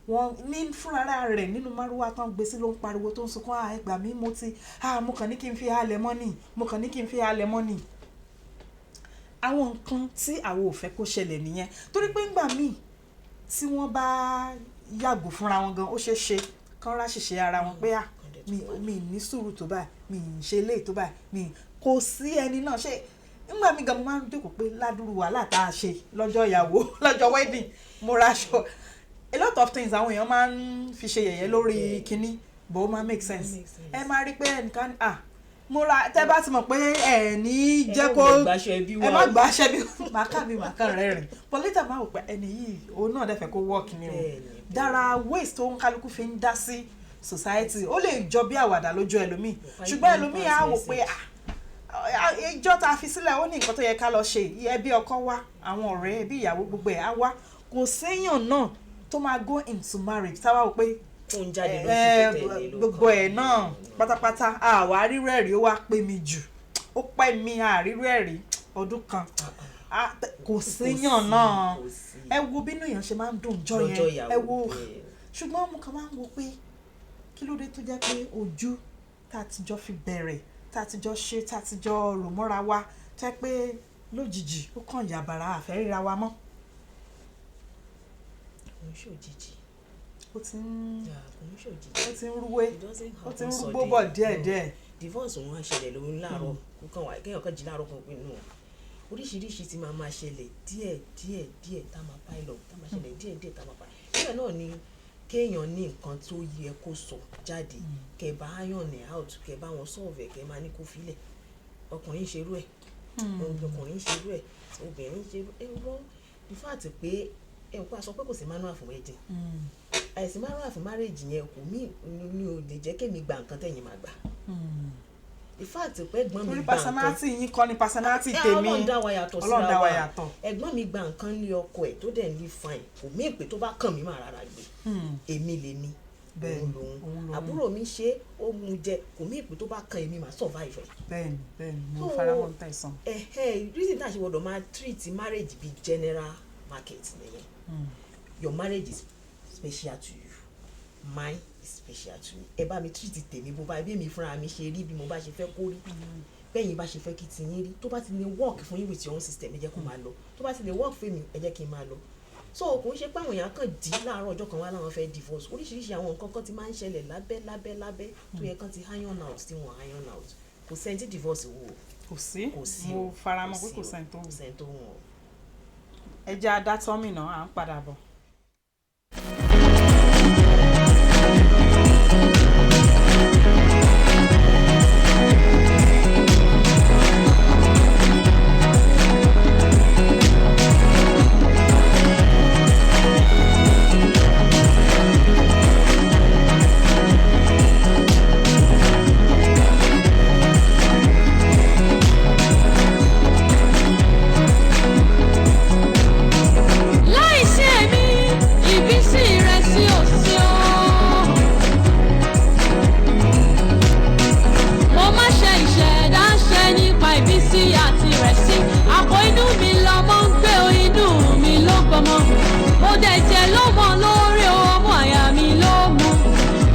Wọn ní fúnra rẹ̀ nínú márúwá tán gbé sí ló ń pariwo, tó ń sunkún, ah, ẹ gbà mí, mo ti, ah, mo kàn ní kí n fi halẹ̀ mọ́ ni, mo kàn ní kí n fi halẹ̀ mọ́ ni. Àwọn nǹkan tí àwọn ò fẹ́ kó ṣẹlẹ̀ nìyẹn, torí pé ńgbà míì tí wọ́n bá yàgò fúnra wọn gan, ó ṣeé ṣe kán ráṣìṣe ara wọn pé, ah, mi ní sùúrù tó báyìí, mi ń ṣe eléyìí tó báyìí, mi kò Kò sí ẹni náà ṣe. Nígbà mi gan, mo máa ń jókòó pé ládùúrú wàhálà tá a ṣe lọ́jọ́ ìyàwó, lọ́jọ́ wedding, mo ra aṣọ, a lot of things, àwọn èèyàn máa ń fi ṣe yẹ̀yẹ́ lórí kinní, but ó máa make sense. Make sense. Ẹ máa rí pé ẹnìkan, ah, mo ra, tẹ́ bá ti mọ̀ pé ẹ ní jẹ́ kó ẹ má gbàṣọ ẹbí ẹ wa má o. gbà aṣẹ bí màá kà mí, màá kàn rẹ́rìn, but later máa wò pé ẹni yìí, òun náà dẹ̀ fẹ́ kó work ni o. Bẹ́ẹ̀ni. There are ways tó ń kálukú fi ń dá sí society. Ó lè jọ bí àwàdà lójú ẹlòmíì, ṣùgbọ́n ẹlòmíì á wò pé, ah, ìjọ tá a fi sílẹ̀, ó ní nǹkan tó yẹ ká lọ ṣe. Ẹbí ọkọ wá, àwọn ọ̀rẹ́ ẹbí ìyàwó, gbogbo ẹ̀ á wá. Kò séèyàn náà tó máa go into marriage táwa wò pé Kó ń jáde lóṣù tó tẹ̀lé ló gbogbo kàn. ẹ̀ náà pátápátá, àwa rírú ẹ̀rí, ó wá pé mi jù, ó pẹ́ mi, àrírú ẹ̀rí ọdún kan. Ah, kò séèyàn náà. Kò sí. Ẹ wo bínú èèyàn ṣe máa ń dùn jọ Lọ́jọ́ yẹn. ìyàwó, Ẹ wo. Bẹ́ẹ̀. Ṣùgbọ́n mo kàn máa ń wo pé kí ló dé tó jẹ́ pé ojú tá a ti jọ fi bẹ̀rẹ̀, tá a ti jọ ṣe, tá a ti jọ rò mọ́ra wa, tẹ́ pé lójijì ó kàn yàbàrà, àfẹ́ ríra wa mọ́. Kò ń ṣòjijì. Ó ti ń Yeah, kò ń ṣòjijì. Ó ti ń rúwé. It doesn't Ó ti ń happen rúgbó bọ̀ suddenly. díẹ̀díẹ̀. No. Divorce òun á ṣẹlẹ̀ lóhun láàárọ̀ kó kàn wá, kéèyàn kàn jí láàárọ̀ kan pé no. Oríṣiríṣi ti máa máa ṣẹlẹ̀ díẹ̀ díẹ̀ díẹ̀, tá máa pile up, tá máa ṣẹlẹ̀ díẹ̀ díẹ̀, tá máa pile. Bẹ́ẹ̀ náà ni kéèyàn ní nǹkan tó yẹ kó sọ jáde, kẹ́ bá iron ẹ̀ out, kẹ́ bá wọn solve ẹ̀, kẹ́ máa ní kó filẹ̀. Ọkùnrin ń ṣerú ẹ̀, ọkùnrin ń ṣerú ẹ̀, obìnrin ń ṣerú ẹ̀. Wọ́n, in fact, pé ẹ̀ ń kó a sọ pé kò sí manual fún wedding, àìsí manual fún marriage yẹn kò mí ní o lè jẹ́ kémi gba nǹkan tẹ̀yìn máa gbà. In fact, pé ẹ̀gbọ́n mi Torí gba nǹkan personality yín kọ́ ni personality tèmi. Ọlọ́run dá wa yàtọ̀ Ọlọ́run síra dá wa wa. yàtọ̀. Ẹ̀gbọ́n mi gba nǹkan lé ọkọ ẹ̀ tó dẹ̀ ń live fine, kò mí pé tó bá kàn mí máa rárá gbé. Èmi lèmi, Bẹ́ẹ̀ni, òun lòun. Òun lòun. Àbúrò mi ṣe ó mu jẹ, kò mí pé tó bá kàn èmi máa survive ẹ̀. Bẹ́ẹ̀ni, mo So, faramọ́ tẹ̀sán. Ẹ̀hẹ́, reason tá a ṣe gbọ́dọ̀ máa treat marriage bí general market nìyẹn. Your marriage is special to you, mine is special to me. Ẹ bá mi treat tèmi bó bá bí mi fúnra mi ṣe rí, bí mo bá ṣe fẹ́ kó rí, bẹ́yìn bá ṣe fẹ́ kí tiyín rí. Tó bá ti lè work fún yín with your own system, ẹ jẹ́ kó máa lọ. Tó bá ti lè work fún mi, ẹ jẹ́ kí n máa lọ. So kò ń ṣe pé àwọn èèyàn kàn dí láàárọ̀ ọjọ́ kan wá láwọn fẹ́ divorce. Oríṣiríṣi àwọn nǹkan kan ti máa ń ṣẹlẹ̀ lábẹ́ lábẹ́ lábẹ́ tó yẹ kán ti iron out tí wọ́n iron out. Kò sẹ́ni tí divorce wò ó. Kò sí. Kò sí Mo o. faramọ́ pé sí kò o. sẹ́ni tó Kò wù. sẹ́ni tó wù ọ́. Ẹ jẹ́ adátọ́mìnà, à ń padà bọ̀. Láìsí èmi, ìbísí rẹ̀ sí òsì o. Mo má ṣe ìṣẹ̀dá ṣe nípa ìbísí àti ìrẹ̀sí. Àpò inú mi lọmọ ń gbé o, inú mi ló gbọmọ. Mo dẹ̀ jẹ́ ló mọ lórí o, ọmọ àyà mi ló mu.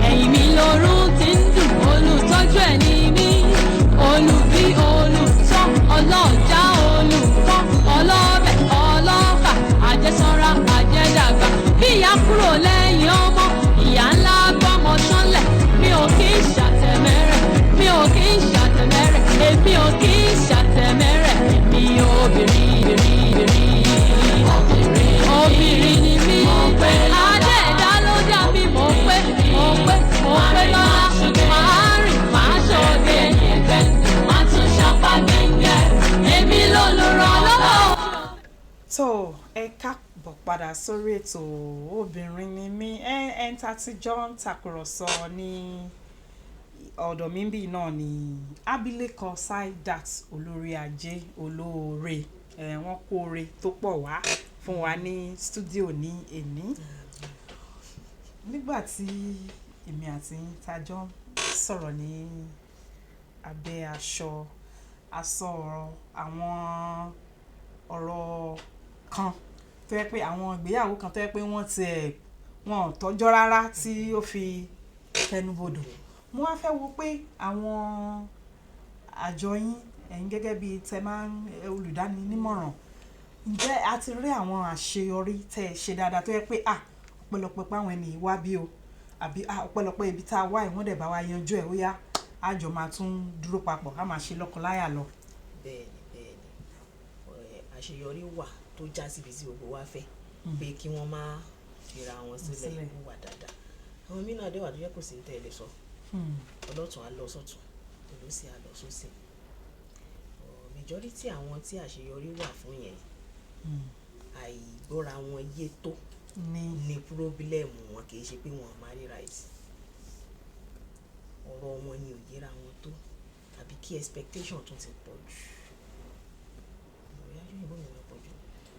Ẹ̀yìn mi lorún ti ń dùn, olùtọ́jú ẹ̀ ní mí. Olùbí, olùtọ́, ọlọ́jà, olùkọ́, ọlọ́bẹ̀, ọlọ́fà, àjẹsọ́ra, àjẹdàgbà. Bí ìyá kúrò lẹ́yìn ọmọ, ìyá ńlá gbọ́mọ ṣánlẹ̀. Mi ò kí ń ṣàtẹ̀mẹ́rẹ̀, mi ò kí ń ṣàtẹ̀mẹ́rẹ̀, èmi ò kí ń ṣàtẹ̀mẹ́rẹ̀, èmi obìnrin, obìnrin, obìnrin, obìnrin ni mí. Adẹ́ẹ̀dá ló dá mi, mo pé, mo pé, mo pé lọ́la, màá rìn, màá ṣòde, màá tún ṣapá gẹ́gẹ́, èmi ló lò ràn lọ́wọ́. Tó ẹ káàbọ̀ padà sórí ètò Obìnrin Ni Mí. Ẹ ẹ ń ta tí jọ ń tàkùrọ̀sọ ní ọ̀dọ̀ mi bí náà ni abilékọ Saidat Olórí Ajé Olóore. Ẹ wọ́n kó oore tó pọ̀ wá fún wa ní stúdíò ní èní. Nígbà tí èmi àti yín ta jọ ń sọ̀rọ̀ ní abẹ́ aṣọ, a sọ̀rọ̀ àwọn ọ̀rọ̀ kan tó yẹ pé àwọn ìgbéyàwó kan tó yẹ pé wọ́n tiẹ̀ wọn ò tọ́jọ́ rárá tí ó fi tẹnubodò. Mo wá fẹ́ wo pé àwọn àjọ yín, ẹ̀yin gẹ́gẹ́ bíi tẹ máa ń olùdáninímọ̀ràn, ǹjẹ́ a ti rí àwọn àṣeyọrí tẹ́ ẹ ṣe dáadáa tó yẹ pé, ah, ọpẹ́lọpẹ́ pé àwọn ẹni yìí wá bí o, àbí, ah, ọpẹ́lọpẹ́ ibi tá a wá ẹ̀, wọ́n dẹ̀ bá wa yanjú ẹ̀, ó yá? A jọ máa tún dúró papọ̀, a máa ṣe lọ́kọláya lọ. Bẹ́ẹ̀ni, àṣeyọrí wà tó já síbi tí gbogbo wa fẹ́ pé kí wọ́n má fira wọn sílẹ̀. Sílẹ̀. Ó wà dáadáa. Àwọn mìíràn dé wà tó jẹ́ kò sí ní tẹ̀lé sọ. Ọlọ́tún á lọ sọ́tún, olósì á lọ sósì. Majority àwọn tí àṣeyọrí wà fún yẹn, àìgbọ́ra wọn yé tó ní ní problem wọn. Kì í ṣe pé wọn marry right. Ọ̀rọ̀ wọn ni ò yéra wọn tó, tàbí kí expectation tún ti pọ̀ jù. Ìyá yóò mi máa pọ̀ jù.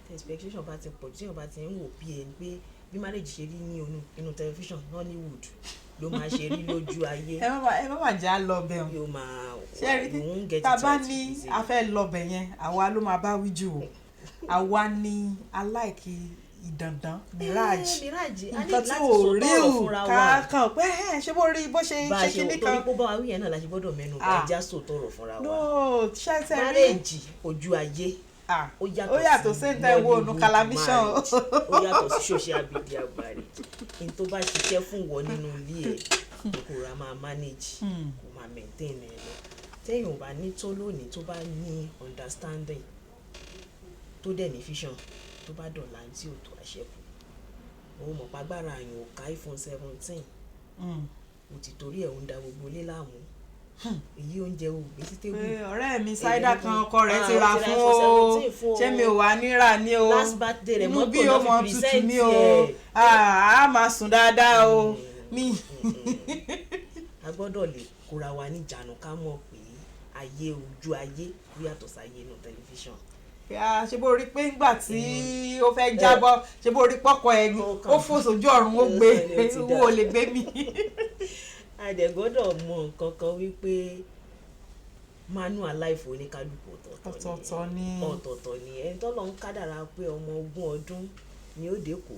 Tí expectation bá ti pọ̀ jù, tí èèyàn bá ti ń wò bí ẹni pé bí marriage ṣe rí ní inú television Nollywood ló máa ṣe rí lójú ayé, Ẹ má jẹ́ á lọ bẹ̀ o. yóò máa Ṣé ẹ rí, you won't get tá a it bá right ní easily. a fẹ́ lọ bẹ̀ yẹn, àwa ló máa bá wí jù o. Àwa ni aláìkí ìdàndàn mirage. Mirage. A ní Nǹkan tí láti ò sọ rí tọrọ ò fúnra ká wa. kàn pé ẹ ṣé bó rí bó ṣe Bá a ṣe ṣe kinní torí kan. pé ó bá wa wí yẹn náà la ṣe gbọ́dọ̀ mẹ́nu bà. Ah. Ẹja sọ tọrọ fúnra wa. No, ṣé tẹ rí Marriage ojú ayé, Ah, ó yàtọ̀ ó yàtọ̀ sí ní tẹ́ wo nu Nollywood calamity o. marriage. Ó yàtọ̀ sí social media marriage. N tó bá ṣiṣẹ́ fún wọ nínú ilé ẹ̀, kò ra máa manage, kò máa maintain ẹ lọ. Téèyàn ò bá ní tó lónìí, tó bá ní understanding, tó dẹ̀ ní vision, tó bá dọ̀la tí ò tó àṣẹ́kù, òun mọ̀ pàgbára àyàn ò ká iPhone 17. O ti torí ẹ̀ ń da gbogbo ilé láàmú, èyí oúnjẹ ò gbé sí table. Pé ọ̀rẹ́ mi ṣáídà kan, ọkọ rẹ̀ ti Ah, ra ó ti ra fún iPhone o 17 fún o. Ṣé mi ò wá nírà ní o? Last birthday rẹ̀, Inú mọ́tò bí náà ó fi mọ tutù present ní o. ẹ̀. Ah, a máa sùn dáadáa o mi. A gbọ́dọ̀ lè kóra wa níjànú, ká mọ̀ pé ayé ojú ayé ó yàtọ̀ sáyé inú tẹlifíṣàn. Ah, ṣé bó rí pé ńgbà tí ó fẹ́ jábọ́, ṣé bó rí pọ́kọ ẹ̀ Ó kàn. ó fò sójú ọ̀run, ó gbé Ó ti dá. owó lè gbé mi. A dẹ̀ gbọ́dọ̀ mọ nǹkan kan wípé manual life oníkálukú ọ̀tọ̀ọ̀tọ̀ ni. Ọ̀tọ̀ọ̀tọ̀ ni. Ọ̀tọ̀ọ̀tọ̀ ni. Ẹni tọ́lọ́ ń kádàrá pé ọmọ 20 ọdún ni ó dé kó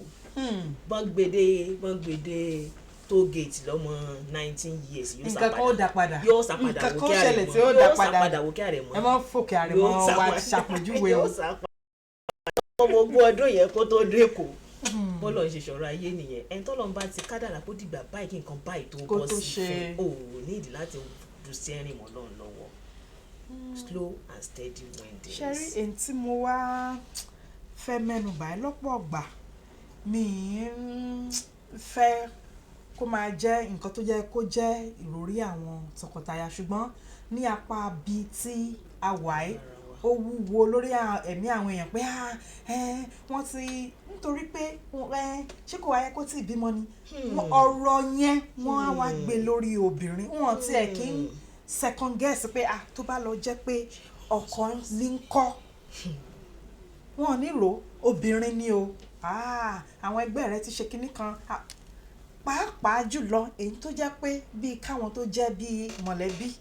bọ́n gbèdé toll gate lọ́mọ 19 years, yóò sá Nǹkan kan ó padà. dá padà. Yóò sá padà. Nǹkan Wò kan kí ṣẹlẹ̀ àrẹ̀mọ tí ó dá yóò sá padà. padà wò kí àrẹ̀mọ. Ẹ má fòkè àrẹ̀mọ Yóò sá wa padà. ṣàpèjúwe o. Yóò sá padà ọmọ 20 ọdún yẹn kó tó dé kó. Bọ́lọ̀ ń ṣe ṣọ̀rọ̀ ayé nìyẹn. Ẹni tọ́lọ́ ń bá ti kádàrá kó dìgbà báyìí kí nǹkan báyìí tó Kó bọ́ tó sí ṣe. fún o, ò ní ìdí láti du steering mọ́ Ọlọ́run lọ́wọ́. Slow and steady win the Ṣe rí race. èyí tí mo wá fẹ́ mẹ́nu bà ẹ́, lọ́pọ̀ ọgbà mi ń fẹ́ kó máa jẹ́ nǹkan tó jẹ́ kó jẹ́ ìròrí àwọn tọkọtaya, ṣùgbọ́n ní apá bíi tí a wà ẹ́, ó wúwo lórí ẹ̀mí àwọn èèyàn pé ah, ẹ wọ́n ti nítorí pé ẹ ṣé kò wáyé kó tí ì bímọ ni. Ọ̀rọ̀ yẹn, wọ́n á wá gbé lórí obìnrin wọn tí ẹ̀ kí ń second guess pé ah, tó bá lọ jẹ́ pé ọkọ ní ń kọ́ wọn ò ní rò obìnrin ni o. Ah, àwọn ẹgbẹ́ rẹ ti ṣe kinní kan. Ah, pàápàá jùlọ èyí tó jẹ́ pé bíi káwọn tó jẹ́ bíi mọ̀lẹ́bí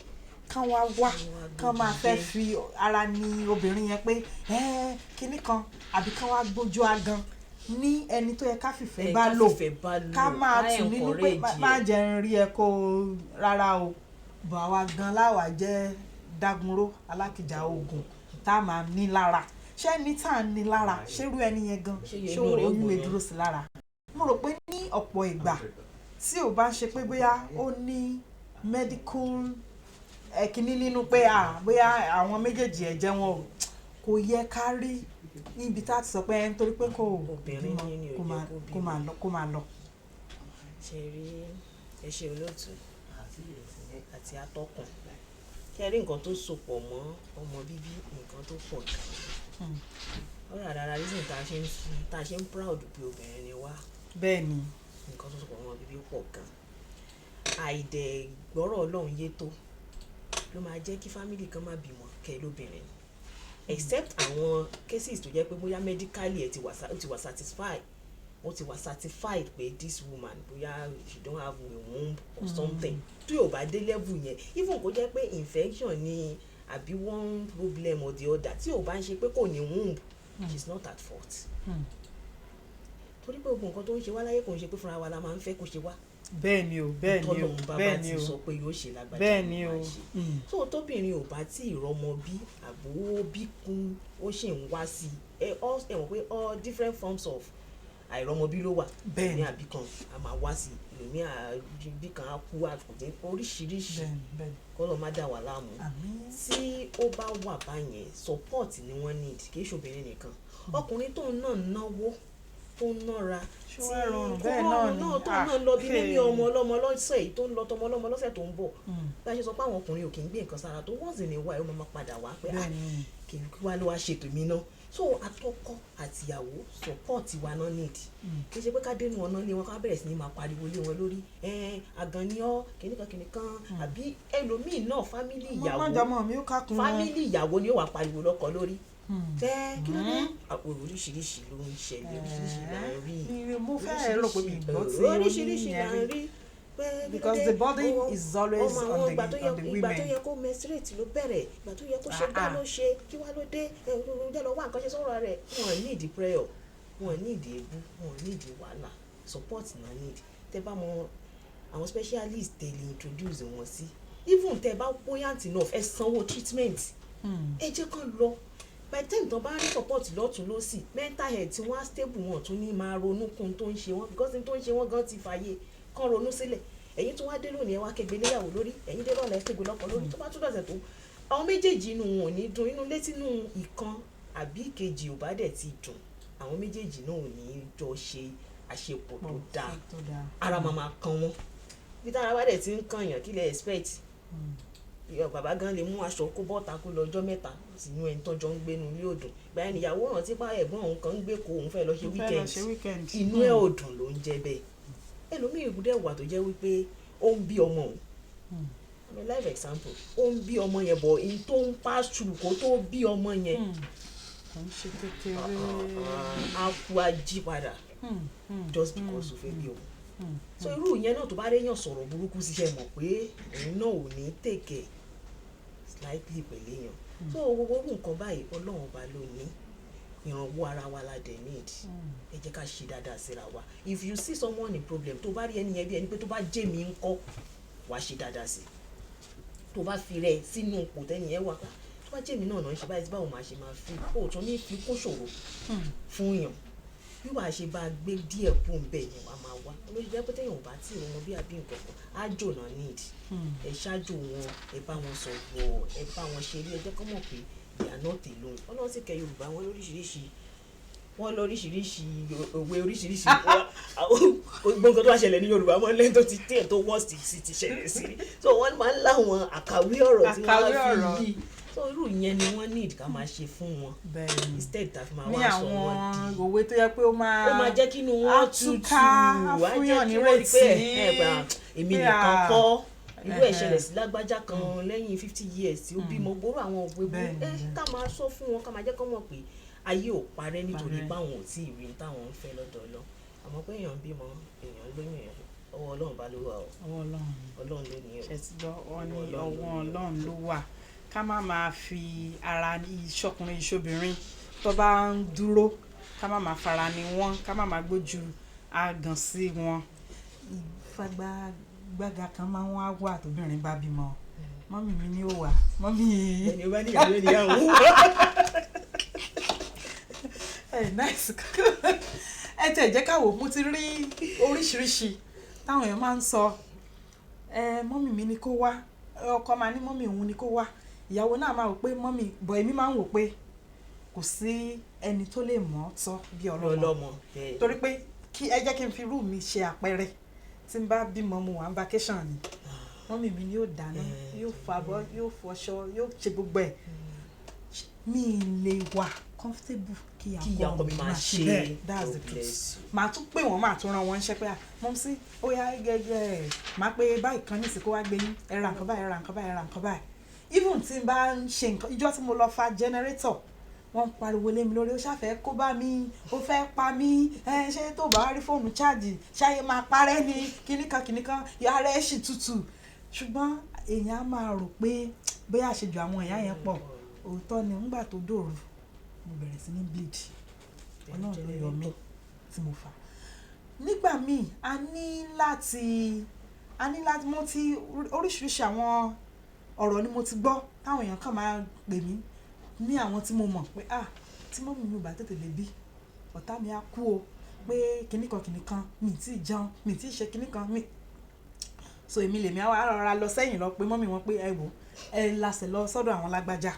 kán wá wá kán máa fẹ́ fi ara ní obìnrin yẹn pé ẹ́ kinní kan, àbí kán wá gbójú agan ní ẹni tó yẹ ká fìfẹ́ Ẹ, bá ká lò, fìfẹ́ bá lò, ká máa ká tù nínú pé encourage má ẹ̀. jẹ́ ń rí ẹ kó rárá o. Bọ̀ àwa gan láwa jẹ́ dágunró alákìjà oògùn tá a máa ní lára. Ṣé ẹni tá a ní lára, ṣérú ẹni yẹn gan Ṣé ṣé inú rẹ̀ ó oyún lè gbóná? dúró sí lára? Mo rò pé ní ọ̀pọ̀ ìgbà tí ò bá ń ṣe pé bóyá ó ní medical ẹ̀kíní nínú pé à bóyá àwọn méjèèjì ẹ̀jẹ̀ wọn ò kò yẹ ká rí níbi tá a ti sọ pé ẹ nítorí pé kò Obìnrin bímọ ní ni ò kó jẹ́ máa kó kó máa lọ kó máa lọ. Ṣe rí, ẹ ṣe olóòtú àti atọ́kùn. Ṣe rí nǹkan tó sopọ̀ mọ́ ọmọ bíbí, nǹkan tó pọ̀ gan. Ọ̀rọ̀ àdára reason tá a ṣe ń proud pé obìnrin ni wá. Bẹ́ẹ̀ ni. Nǹkan tó sopọ̀ mọ́ ọmọ bíbí pọ̀ gan. Àìdẹ̀ gbọ́rọ̀ Ọlọ́run yé tó ló máa jẹ́ kí family kan má bímọ kẹ́ lóbìnrin, except àwọn cases tó jẹ́ pé bóyá medically ẹ̀ ti wà ó ti wà satisfied, wọ́n ti wà certified pé this woman, bóyá she don't have a womb or something. Tí ò bá dé level yẹn, even kó jẹ́ pé infection ni àbí one problem or the other, tí ò bá ń ṣe pé kò ní womb, she is not at fault. Torí pé gbogbo nǹkan tó ń ṣe wá láyé, kò ń ṣe pé fúnra wa la máa ń fẹ́ kó ṣe wá. Bẹ́ẹ̀ ni o, bẹ́ẹ̀ ni o. Tọ́lọ́run bá Bẹ́ẹ̀ bá ni ti o. sọ pé yóò ṣe lágbájá Bẹ́ẹ̀ ló ni máa o. ṣe. So tóbìnrin ò bá tí ì rọmọ bí, àbò bí kún, ó sì ń wá sí i, ẹ mọ̀ pé all different forms of Àìrọ́mọbí ló wà. Bẹ́ẹ̀ni. Ní àbí kan a máa wá sí ẹlòmíì, àbí kan á kú, àkùdé oríṣiríṣi. bẹ́ẹ̀ni bẹ́ẹ̀ni Kọ́lọ́ má dà wá láàmú. Àmín. Tí ó bá wà báyẹn, support ni wọ́n need. Kì í ṣobìnrin nìkan, ọkùnrin tó ń náà náwó, tó ń nára. Ṣé wàá rọrùn bẹ́ẹ̀ náà ni? Náà tó Ah, náà lọ bí mímí hey. ọmọ ọlọ́mọ lọ́sẹ̀ yìí, tó ń lọ tọmọ ọlọ́mọ lọ́sẹ̀ tó ń bọ̀. Bí a ṣe sọ pé àwọn ọkùnrin ò kì í gbé nǹkan sára tó, once in a while, ó máa padà wá pé, ah, kì í wá ló wá ṣètò mi náà. So atọ́kọ àtìyàwó, support wa náà need. Kì í ṣe pé ká dénú ọ̀nà lé wọn, ká bẹ̀rẹ̀ sí ní máa pariwo lé wọn lórí, ẹ̀ẹ́n àgàn ni ọ́, kìnìkan kìnìkan, àbí ẹlòmíì náà, family ìyàwó. Má jọmọ mi ó kákun wọn. Family ìyàwó ni ó wà pariwo lọ́kọ lórí tẹ́, kí ló dé? Oríṣiríṣi ló ń ṣẹlẹ̀, oríṣiríṣi là ń rí. Mi mo fẹ́ rò pé mi gbọ́ tí Oríṣiríṣi oníyẹn là ń rí. rí pé kí ló Because dé? the burden is always ọmọ on àwọn the ìgbà tó yẹ on the ìgbà tó women. yẹ kó menstruate ló bẹ̀rẹ̀, ìgbà tó yẹ kó ṣe gbá Ah, ah. ló ṣe. Kí wá ló dé? Ẹ jẹ́ lọ wá nǹkan ṣe sọ́rọ̀ rẹ̀. Wọ́n need prayer, wọ́n need èébú, wọ́n need wàhálà. Support náà need. Tẹ́ bá mọ àwọn specialist tẹ́ lè introduce wọn sí, even tẹ́ bá buoyant enough, ẹ sanwó treatment, ẹ jẹ́ kán lọ. By the time tán bá rí support lọ́tún lọ́sì, mental health tí wọ́n á stable, wọn tún ní máa ronú kún tó ń ṣe wọ́n, because n tó ń ṣe wọ́n gan ti fààyè kán ronú sílẹ̀. Ẹ̀yin tún wá dé lónìí, ẹ wá kégbe léyàwó lórí. Ẹ̀yin dé lọ́la, ẹ kégbe lọ́kọ lórí. Tó bá tún dọ̀sẹ̀ tó, àwọn méjèèjì, inú wọn ò ní dùn. Inú létí inú ìkan àbí ìkejì ò bá dẹ̀ ti dùn, àwọn méjèèjì náà ò ní jọ ṣe àṣepọ̀ tó dáa. Tó dáa. Ara máa máa kan wọn. Bí tára bá dẹ̀ ti ń kànyàn, kí lẹ expect? Ìyá bàbá gan lè mú aṣọ kó bọ́ta, kó lọ ọjọ́ 3 sínú ẹni tọ́jọ́ ń gbénu ilé òdùn. Ìgbà yẹn ìyàwó rántí pa ẹ̀gbọ́n òun kan ń gbé kó òun fẹ́ lọ ṣe Mo fẹ́ lọ weekend. ṣe weekend. Inú ẹ̀ ò dùn ló ń jẹ́ bẹ́ẹ̀. Ẹlòmíì dẹ̀ wà tó jẹ́ wípé ó ń bí ọmọ òun. I'm a live example. Ó ń bí ọmọ yẹn bọ̀, in tó ń pass through kó tó bí ọmọ yẹn, Kò ń ṣe kékeré. Á kú, á jí padà, just because ó fẹ́ bí ọmọ. So irú ìyẹn náà, tó bá réyàn sọ̀rọ̀ burúkú síṣẹ́, mọ̀ pé òun náà ò ní take it slightly pẹ̀lú èèyàn. So gbogbo irú nǹkan báyìí, Ọlọ́run Ọba ló ní ìrànwọ́. Ara wa la dẹ̀ need. Ẹ jẹ́ ká ṣe dáadáa síra wa. If you see someone in problem, tó bá rí ẹni yẹn bí ẹni pé tó bá jẹ́ mi ń kọ́, wàá ṣe dáadáa sí i. Tó bá fi rẹ̀ sínú ipò tẹ́ni yẹn wà, tó bá jẹ́ mi náà náà ń ṣe báyìí, báwo máa ṣe máa fi ó tún ní fi kún ṣòro fún yàn, bí wàá ṣe bá gbé díẹ̀ kú ń bẹ̀ yẹn, wàá máa wá olóṣèlú jẹ́ pé téèyàn ò bá tí ì rọmọ bí àbí nǹkan kan, ájò náà need. Ẹ ṣáájú wọn, ẹ bá wọn sọ̀rọ̀, ẹ bá wọn ṣeré, ẹ jẹ́ kó mọ̀ pé they are not alone. Ọlọ́run sì kẹ́ Yorùbá wọn lóríṣiríṣi, wọ́n lóríṣiríṣi òwe oríṣiríṣi. Gbogbo nǹkan tó wá ṣẹlẹ̀ ní Yorùbá, wọn lẹ́yìn tó ti tẹ̀ tó worst sí ti ṣẹlẹ̀ sí, so wọ́n máa ń láwọn àkàwé ọ̀rọ̀ tí wọ́n Àkàwé á ọ̀rọ̀. fi yí. So irú ìyẹn ni wọ́n need ká máa ṣe fún wọn Bẹ́ẹ̀ni. instead tá a fi máa Ní wá sọ àwọn wọn di òwe tó yẹ pé ó máa ó máa jẹ́ kí inú á wọn tutù, túká, á á jẹ́ fúnyàn kí wọ́n rí pé nírètí. ẹ gbà, èmi pé nìkan kọ́ irú ẹ̀ ẹhẹ́. ṣẹlẹ̀ sí lágbájá kan lẹ́yìn 50 years tí ó bímọ. Gbóró àwọn òwe Bẹ́ẹ̀ni, ẹ bẹ́ẹ̀ni. ká máa sọ fún wọn, ká máa jẹ́ kó mọ̀ pé ayé ò parẹ́ nítorí Parẹ́. báwọn ò tí ì rí táwọn ń fẹ́ lọ́dọ̀ Ọlọ́run. Àmọ́ pé èèyàn ń bímọ, èèyàn lóyún, èèyàn, ọwọ́ Ọlọ́run bá ló wà o. Ọwọ́ Ọlọ́run. Ọlọ́run ló ní o. Ṣe ti gbọ́? Wọn ní Ọwọ́ Ọlọ́run ọwọ́ ló ní o. Ọlọ́run ló wà. Ká má máa fi ara ìṣọkùnrin ìṣobìnrin tó bá ń dúró, ká má máa fara ni wọ́n, ká má máa gbójú àgàn sí wọn. Ìfagbágbága kan máa ń wá wà tóbìnrin bá bímọ. Mummy mi ni ó wà, mummy. Ẹni bá níyàwó níyàwó. Ẹ nice. Ẹ tẹ̀ jẹ́ ká wò. Mo ti rí oríṣiríṣi táwọn èèyàn máa ń sọ. Ẹ mummy mi ni kó wá, ọkọ máa ní mummy òun ni kó wá, ìyàwó náà máa wò pé mummy bọ̀. Èmi máa ń wò pé kò sí ẹni tó lè mọ̀ ọ́ tọ́ bí ọlọ́mọ. Ọlọ́mọ bẹ́ẹ̀. Torí pé kí ẹ jẹ́ kí n fi irú mi ṣe àpẹẹrẹ. Tí n bá bímọ, mo wà ní vacation ni, mummy mi ni yóò dáná, yóò fabọ́, yóò fọṣọ, yóò ṣe gbogbo ẹ̀. Mi lè wà comfortable kí Kí ìyá ọkọ mi máa ṣe. bẹ́ẹ̀. That's the God truth. bless you. Màá tún pè wọ́n, màá tún rán wọn níṣẹ́ pé, ah, mumsy, ó yá gẹ́gẹ́, màá pé báyìí kan ní ìsìnkú wá gbé yín, ẹ ra nǹkan báyìí, ẹ ra nǹkan báyìí, ẹ ra nǹkan báyìí. Even tí n bá ń ṣe nǹkan, ìjọ́ tí mo lọ fa generator, wọ́n ń pariwo lé mi lórí, ó ṣàfẹ́ kó bá mi, ó fẹ́ pa mí. Ẹ ṣé tó bá rí fóònù charge, ṣáyé máa parẹ́ ni, kíníkan kíníkan, ara ẹ̀ sì tutù. Ṣùgbọ́n èèyàn á máa rò pé bóyá àṣejù àwọn ìyá yẹn pọ̀. Òótọ́ ni. Ńgbà tó dòru, mo bẹ̀rẹ̀ sí ní bleed. Ọlọ́run ló yọ mí tí mo fà. Nígbà míì, a ní láti mo ti oríṣiríṣi àwọn ọ̀rọ̀ ni mo ti gbọ́ táwọn èèyàn kàn máa pè mí ní àwọn tí mo mọ̀ pé, ah, tí mummy mi ò bá tètè lè bí, ọ̀tá mi á kú o. Pé kinní kan kinní kan, mi ì tí ì jẹun, mi ì tí ì ṣe kinní kan mi. So èmi lèmi á wá rọra lọ sẹ́yìn lọ pé mummy wọn pé, "Ẹ wò, ẹ lasẹ̀ lọ sọ́dọ̀ àwọn lágbájá."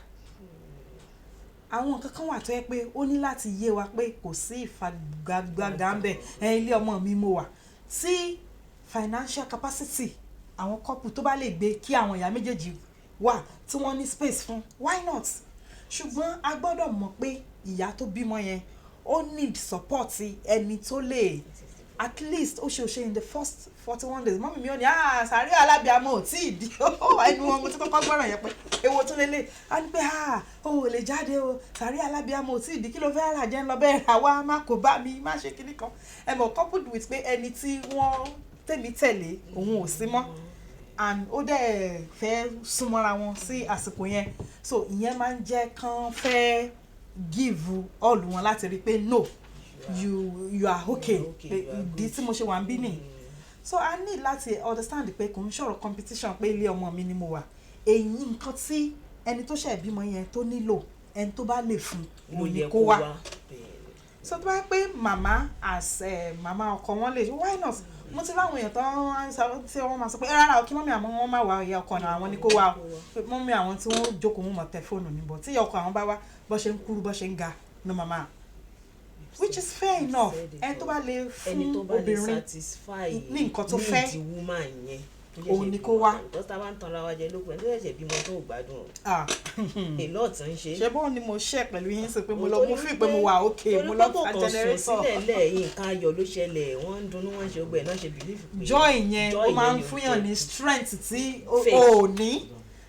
Àwọn nǹkan kan wà tó yẹ pé ó ní láti yé wa pé kò sí ìfagagbága ń bẹ̀. Ẹ ilé ọmọ mi mo wà, tí financial capacity àwọn couple tó bá lè gbé kí àwọn ìyá méjèèjì wà, tí wọ́n ní space fún, why not? Ṣùgbọ́n a gbọ́dọ̀ mọ̀ pé ìyá tó bímọ yẹn, ó need support ẹni tó lè at least ó ṣe in the first 41 days. Mummy mi ò ní, "Ah, sàárẹ̀ alábìàmọ́ ò tí ì di." Ẹnu wọn mo ti kọ́kọ́ gbọ́ràn yẹn pé èwo tún lélẹ̀ á ní pé, "Ah, o ò lè jáde o, sàárẹ̀ alábìàmọ́ ò tí ì di. Kí ló fẹ́ rà? Jẹ́ ń lọ bẹ́ẹ̀ rà wá, má kó bá mi, má ṣe kíní kan." Ẹ mọ̀, coupled with pé ẹni tí wọ́n tèmi tẹ̀lé òun ò sí mọ́ and ó dẹ̀ fẹ́ súnmọ́ra wọn sí àsìkò yẹn, so ìyẹn máa ń jẹ́ kán fẹ́ give all wọn láti rí i pé no, you are okay, okay, pé you are ìdí tí mo ṣe wà ń bí nìyí. So I need láti understand pé kò ń ṣọ̀rọ̀ competition pé ilé ọmọ mi ni mo wà. Èyí nǹkan tí ẹni tó ṣẹ̀ bímọ yẹn tó nílò, ẹni tó bá lè fún ló òun ni yẹ kó wá. Bẹ́ẹ̀. So tó bá pé màmá as màmá ọkọ wọn lè, why not? Mo ti ráwọn èèyàn tó ń sọ tí wọ́n máa sọ pé rárá o, kí mummy àwọn wọn má wá, ìyá ọkọ náà àwọn ni kó wá o, pé mummy àwọn tí wọ́n jókòó, wọn mọ̀ tẹ fóònù níbọ̀. Tí ìyá ọkọ àwọn bá wá, bó ṣe ń kúrú, bó ṣe ń ga ní màmá, which is fair enough. Said it Ẹni tó bá lè ẹni fún tó bá lè obìnrin satisfy ní nǹkan tó fẹ́, need woman yẹn tó òun ṣẹ̀ṣẹ̀ ni kó bímọ wá. tán. Because tá a bá ń tanra wa jẹ lókun, ẹni tó ṣẹ̀ṣẹ̀ bímọ tó ò gbádùn o, a lot ń ṣe. Ṣé bọ́ọ̀ ni mo ṣe pẹ̀lú yín sí pé mo lọ Torí mo fi pé mo wà okay, mo torí lọ pé kò fa kàn sùn generator. sílẹ̀ lẹ̀, nǹkan ayọ̀ ló ṣẹlẹ̀, wọ́n ń dunnú, wọ́n ń ṣe gbogbo ẹ̀ náà, ṣe believe pé Joy yẹn joy ó máa ń yẹn ni ó fúnyàn jẹ́. ní strength tí o Fake. ò ní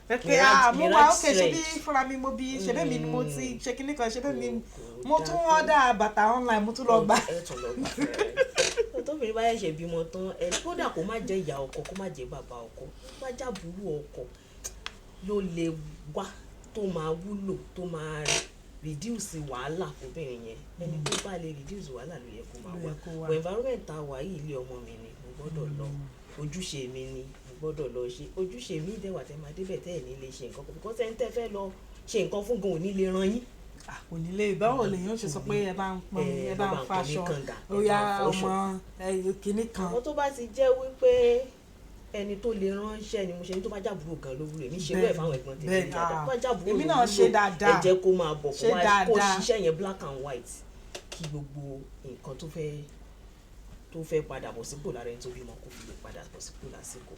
pé ah, mo wà Mirage okay, ṣe bí strength. fúnra mi mo bí, ṣe bẹ́ẹ̀ mi ni mo ti ṣe kinní kan, ṣe bẹ́ẹ̀ mi Kò mo dáa tún tó. Order bàtà online, mo tún lọ gbà. Ẹ tún lọ gbà fúnra rẹ̀. Tóbìnrin bá ṣẹ̀ṣẹ̀ bímọ tán, ẹ kódà kó má jẹ́ ìyá ọkọ, kó má jẹ́ bàbá ọkọ, kó má jàbúrò ọkọ ló lè wá tó máa wúlò, tó máa reduce wàhálà fóbìnrin yẹn. Ẹni tó bá lè reduce wàhálà ló yẹ kó máa Ló wá. yẹ kó wá. But environment tá a wà yìí, ilé ọmọ mi ni mo gbọ́dọ̀ lọ, ojúṣe mi ni mo gbọ́dọ̀ lọ ṣe ojúṣe mi. Dẹ̀wà tẹ́ máa débẹ̀ tẹ́ ẹ̀ ní lè ṣe nǹkan kan, because ẹni tẹ́ fẹ́ lọ ṣe nǹkan fún gan ò ní lè ran yín. Ah, kò ní lè. Báwo lèyàn ṣe sọ pé ẹ bá ń pọn Ẹ ẹ bá bá ń ń pọn ní faṣọ kànga, ẹ ó bá yá ń fọṣọ. ọmọ ẹ kinní kan. Àwọn tó bá ti jẹ́ wípé ẹni tó lè ránṣẹ́ ni mo ṣe ní, tó bá jábúrò gan ló wúlò. Èmi ṣe bẹ́ẹ̀ fáwọn ẹ̀gbọ́n tèmi dáadáa. Tó bá jábúrò Èmi ló náà wúlò, ṣe dáadáa. ẹ jẹ́ kó máa bọ̀, kó Ṣe wá kó dáadáa. ṣiṣẹ́ yẹn black and white, kí gbogbo nǹkan tó fẹ́ padà bọ̀ sípò lára ẹni tó bímọ kó fi lè padà bọ̀ sípò lásìkò.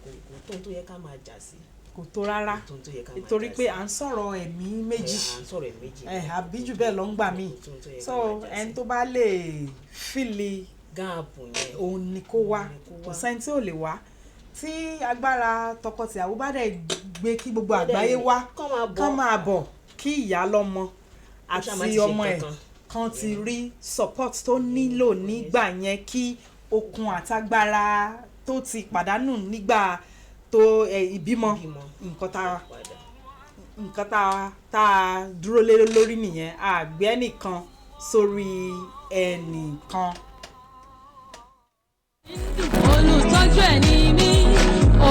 Kò tó ohun tó yẹ ká máa jà sí. Kò tó rárá. Kò tó ohun tó yẹ ká máa Torí jà pé sí. à ń sọ̀rọ̀ ẹ̀mí méjì. Ẹ, à ń sọ̀rọ̀ ẹ̀ méjì. Ẹ àbí jù bẹ́ẹ̀ lọ ń gbà míì. Kò tó ohun tó yẹ ká So máa jà sí. ẹni tó bá lè fill gap yẹn, òun ni kó wá. Òun ni kó Kò wá. sẹ́ni tí ò lè wá. Tí agbára tọkọtìyàwó bá dẹ̀ gbé kí gbogbo Wọ́n dẹ̀ àgbáyé wá, kán máa bọ̀. Kán máa bọ̀, kí ìyá lọ́mọ ṣáà má àti ti ṣe ọmọ ẹ̀ nǹkan kan ti rí support tó nílò nígbà yẹn, kí okun àtagbára tó ti pàdánù nígbà tó ìbímọ Ìbímọ. nǹkan tá padà. Nǹkan tá a dúró lé lórí nìyẹn. Àgbẹ̀ nìkan sórí ẹnìkan. Olùtọ́jú ẹ̀ ní mí,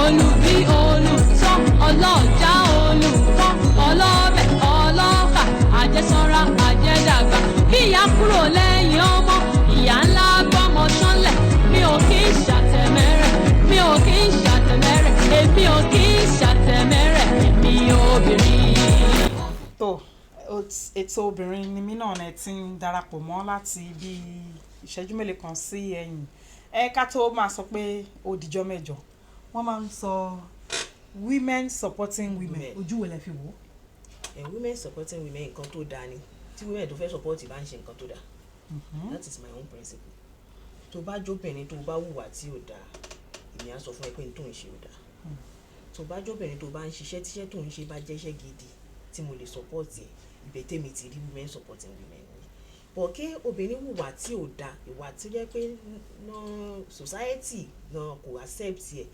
olùbí, olùtọ́, ọlọ́jà, olùkọ́, ọlọ́bẹ̀, ọlọ́kà, àjẹsọ́ra, àjẹdàgbà. Bí ìyá kúrò lẹ́yìn ọmọ, ìyá ńlá gbọ́mọ ṣánlẹ̀. Mi ò kí ń ṣàtẹ̀mẹ́rẹ̀, mi ò kí ń ṣàtẹ̀mẹ́rẹ̀, èmi ò kí ń ṣàtẹ̀mẹ́rẹ̀, èmi obìnrin. Tó ètò Obìnrin ni mí náà ẹ ti ń darapọ̀ mọ́ láti bí ìṣẹ́jú mélòó kan sí ẹ̀yìn. Ẹ ká tó máa sọ pé ó dijọ́ mẹ́jọ, wọ́n máa ń sọ women supporting women. Women. Ojú wo lẹ fi wò ó? Ẹ, women supporting women, nǹkan tó dáa ni tí women tó fẹ́ support bá ń ṣe nǹkan tó dáa. That is my own principle. Tó bá jóbìnrin, tó bá hùwà tí ò dáa, èmi á sọ fún ẹ pé n tó ń ṣe ò dáa. Tó bá jóbìnrin, tó bá ń ṣiṣẹ́, tíṣẹ́ tó ń ṣe bá jẹ́ṣẹ́ gidi tí mo lè support ẹ, ibẹ̀ tèmi ti rí women supporting women ni. But kí obìnrin hùwà tí ò dáa, ìwà tí ó jẹ́ pé ná society náà kò accept ẹ,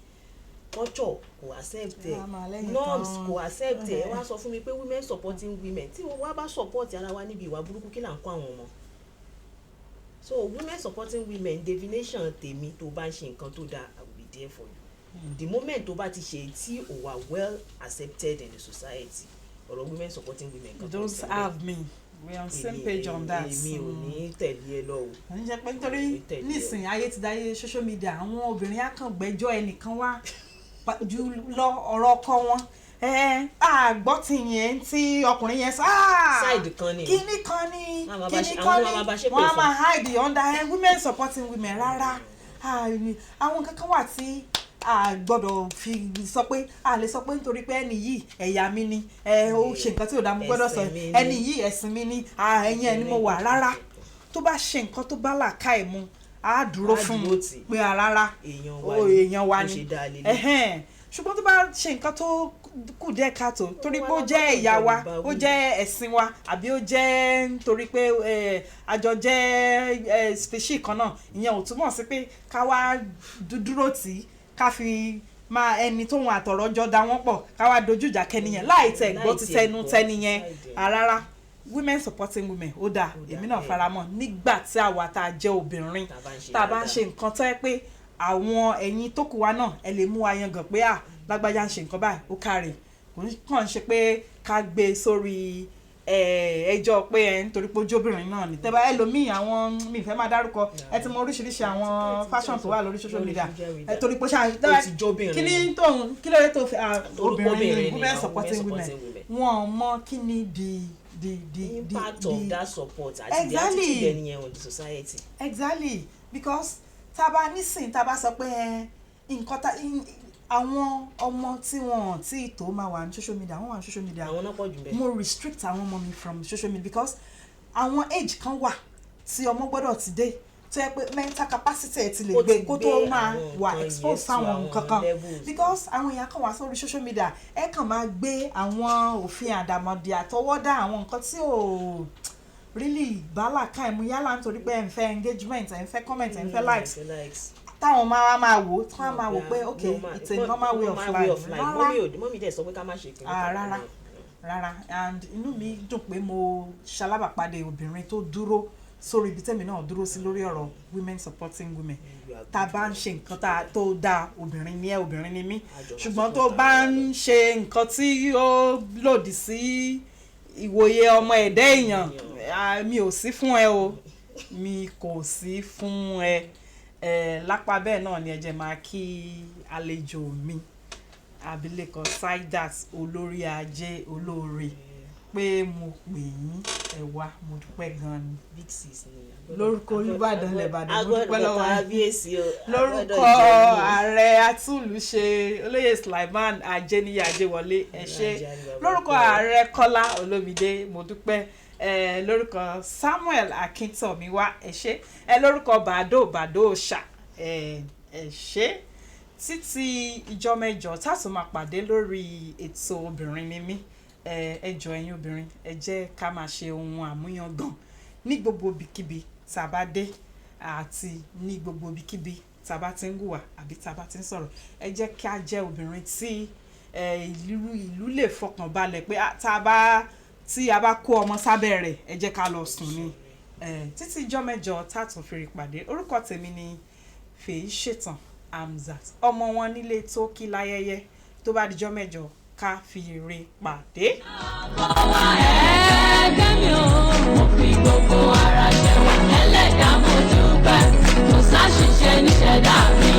culture kò accept ẹ, Ẹ wá máa lẹ́yìn norms kan. kò accept ẹ, ẹ wá sọ fún mi pé women supporting women. Tí wọ́n wá bá support ara wa níbi ìwà burúkú, kí là ń kọ́ àwọn ọmọ? So women supporting women, definition tèmi, tó bá ń ṣe nǹkan tó dáa, I will be there for you. The moment tó bá ti ṣe tí ò wà well accepted in the society, ọ̀rọ̀ women supporting women You kan don't have me. We are on same page on that. Èmi ò ní tẹ̀lé ẹ lọ o. Ń jẹ́ pé nítorí Tẹ̀lé ẹ. nísìnyí, ayé ti dáyé social media, àwọn obìnrin á kàn gbẹ́jọ́ ẹnìkan wá jù lọ ọ̀rọ̀ ọkọ wọn, ẹ àgbọ́ ti yẹn tí ọkùnrin yẹn sọ, "Ah, Side kan ni. kíní kan ni, Wọ́n á máa bá kíní ṣe- kan àwọn ni." máa bá ṣépè Wọ́n á fún. máa hide under women supporting women. Rárá. Ah, àwọn kankan wà tí a gbọ́dọ̀ fi sọ pé a lè sọ pé nítorí pé ẹni yìí ẹ̀yà mi ni, ẹ ó ṣe nǹkan tí ò dáa, mo gbọ́dọ̀ sọ Ẹ̀sìn mi ni. ẹni yìí ẹ̀sìn mi ni, ah, ẹ̀yìn ẹni mo wà. Rárá, tó bá ṣe nǹkan tó bá làákàyè mu, á dúró Á fún dúró un tì. pé ah, rárá, Èèyàn wa ó ni, èèyàn wa bó ni. ṣe dáa lélẹ̀. Ẹhẹ́n. Ṣùgbọ́n tó bá ṣe nǹkan tó kù díẹ̀ káàtó, torí pé ó Wa jẹ́ la ẹ̀yà wa, gbọ́dọ̀ bá ó wí. jẹ́ ẹ̀sìn wa, àbí ó jẹ́ nítorí pé àjọ jẹ́ species kan náà, ìyẹn ò túmọ̀ sí pé ká wá dúró tì í, ká fi máa ẹni tóun àtọ̀rọ̀ jọ da wọ́n pọ̀, ká wá dojú ìjà kẹ́niyẹn láì tẹ̀ gbọ́ Láì ti tiẹ̀ tẹnu gbọ́ tẹniyẹn. side ẹ̀. Rárá, women supporting women, ó dáa. Ó dáa, Èmi náà bẹ́ẹ̀. faramọ́ nígbà tí àwa tá a jẹ́ obìnrin, Tá a bá ń ṣe tá a bá ń dáadáa. ṣe nǹkan tó yẹ pé àwọn ẹ̀yin tó kù wa náà, ẹ lè mú wa yangàn pé à, lágbájá ń ṣe nǹkan báyìí, ó káre. Kò ní kàn ń ṣe pé ká gbé e sórí ẹjọ́ pé ẹ nítorí pé ojóbìnrin náà ni. Tẹ́bá ẹlòmíì, àwọn mi fẹ́ máa dárúkọ, ẹ ti mọ oríṣiríṣi àwọn fashion tó wà lórí social Lórí media. social media. Ẹ torí pé ṣáà Ó ti jóbìnrin. kí ni tóun, kí ló dé tó fi ah, Torí pé obìnrin ni, obìnrin ni, women àwọn supporting women women. supporting women. Wọn mọ kí ni the Impact the of that support àti the attitude ẹni yẹn on the society. Exactly, because tá a bá nísìn, tá a bá sọ pé ẹ nǹkan tá àwọn ọmọ tí wọn ò tí tó máa wà ní social media, wọ́n wà ní social media. Àwọn náà pọ̀ jù bẹ́ẹ̀. Mo restrict àwọn ọmọ mi from social media because àwọn age kan wà tí ọmọ gbọ́dọ̀ ti dé, tó yẹ pé mental capacity ẹ̀ ti lè Ó gbé ti kó gbé tó máa àwọn wà nǹkan expose yẹn to sáwọn àwọn nǹkan kan, levels. because àwọn èèyàn kan wà sórí social media, ẹ kàn máa gbé àwọn òfin àdàmọ̀dì àtọwọ́dá, àwọn nǹkan tí ò really bá làákàyè mu, yálà nítorí pé ẹ̀ ń fẹ́ engagement, ẹ̀ ń fẹ́ comment, ẹ̀ ń fẹ́ likes, Mm, likes. Táwọn máa máa wò, tí wọ́n máa wò pé okay, it's a normal way of life. Rárá. Mummy dẹ̀ sọ pé ká má ṣe kìnìún. Ah, rárá rárá. And inú mi dùn pé mo ṣalábàpàdé obìnrin tó dúró sórí ibi tẹ́mi náà dúró sí lórí ọ̀rọ̀ women supporting women. Tá a bá ń ṣe nǹkan tó dáa, obìnrin ni ẹ́, obìnrin ni mí. Ṣùgbọ́n tó bá ń ṣe nǹkan tí ó lòdì sí ìwòye ọmọ ẹ̀dá èèyàn, ah, mi ò sí fún ẹ o, mi kò sí fún ẹ. Ẹ lápá bẹ́ẹ̀ náà ni ẹ jẹ́ máa kí àlejò mi, abilékọ Saidat Olórí Ajé Olóore, pé mo pè yín, ẹ wá, mo dúpẹ́ gan ni. Big sis ni. Lórúkọ Olúbàdàn lẹ̀bàdàn, mo dúpẹ́ lọ́wọ́ yín. Kábíyèsí o. Lórúkọ ààrẹ atúlùṣe, olóyè Sulaiman Ajéníyì Ajéwọlé, ẹ ṣé. Lórúkọ ààrẹ Kọ́lá Olómìdé, mo dúpẹ́. Ẹ lórúkọ Samuel Akíntọ̀míwá, ẹ ṣé. Ẹ lórúkọ Bàdó Bàdó ṣà, ẹ ẹ ṣé. Títí ìjọ mẹ́jọ tá a tún máa pàdé lórí ètò Obìnrin ni mí, ẹ ẹ jọ̀ọ́, ẹ̀yin obìnrin, ẹ jẹ́ ká máa ṣe ohun àmúyangàn ní gbogbo ibikíbi tá a bá dé àti ní gbogbo ibikíbi tá a bá ti ń hùwà àbí tá a bá ti ń sọ̀rọ̀. Ẹ jẹ́ kí a jẹ́ obìnrin tí ìlú lè fọkàn balẹ̀ pé ah, tá a bá tí a bá kó ọmọ sábẹ́ rẹ̀, ẹ jẹ́ ká lọ sùn ni. Títí ijọ́ mẹ́jọ tá a tún fi rí pàdé, orúkọ tèmi ni Fèyí Ṣètàn Hamzat, ọmọ wọn nílé tó kí láyẹyẹ. Tó bá dijọ́ mẹ́jọ, ká fi ire pàdé. Ọwọ́ ẹgbẹ́ mi ò, mo fi gbogbo ara jẹun. Ẹlẹ́dàá mo dúpẹ́, kò sáṣìṣe níṣẹ̀dá mi.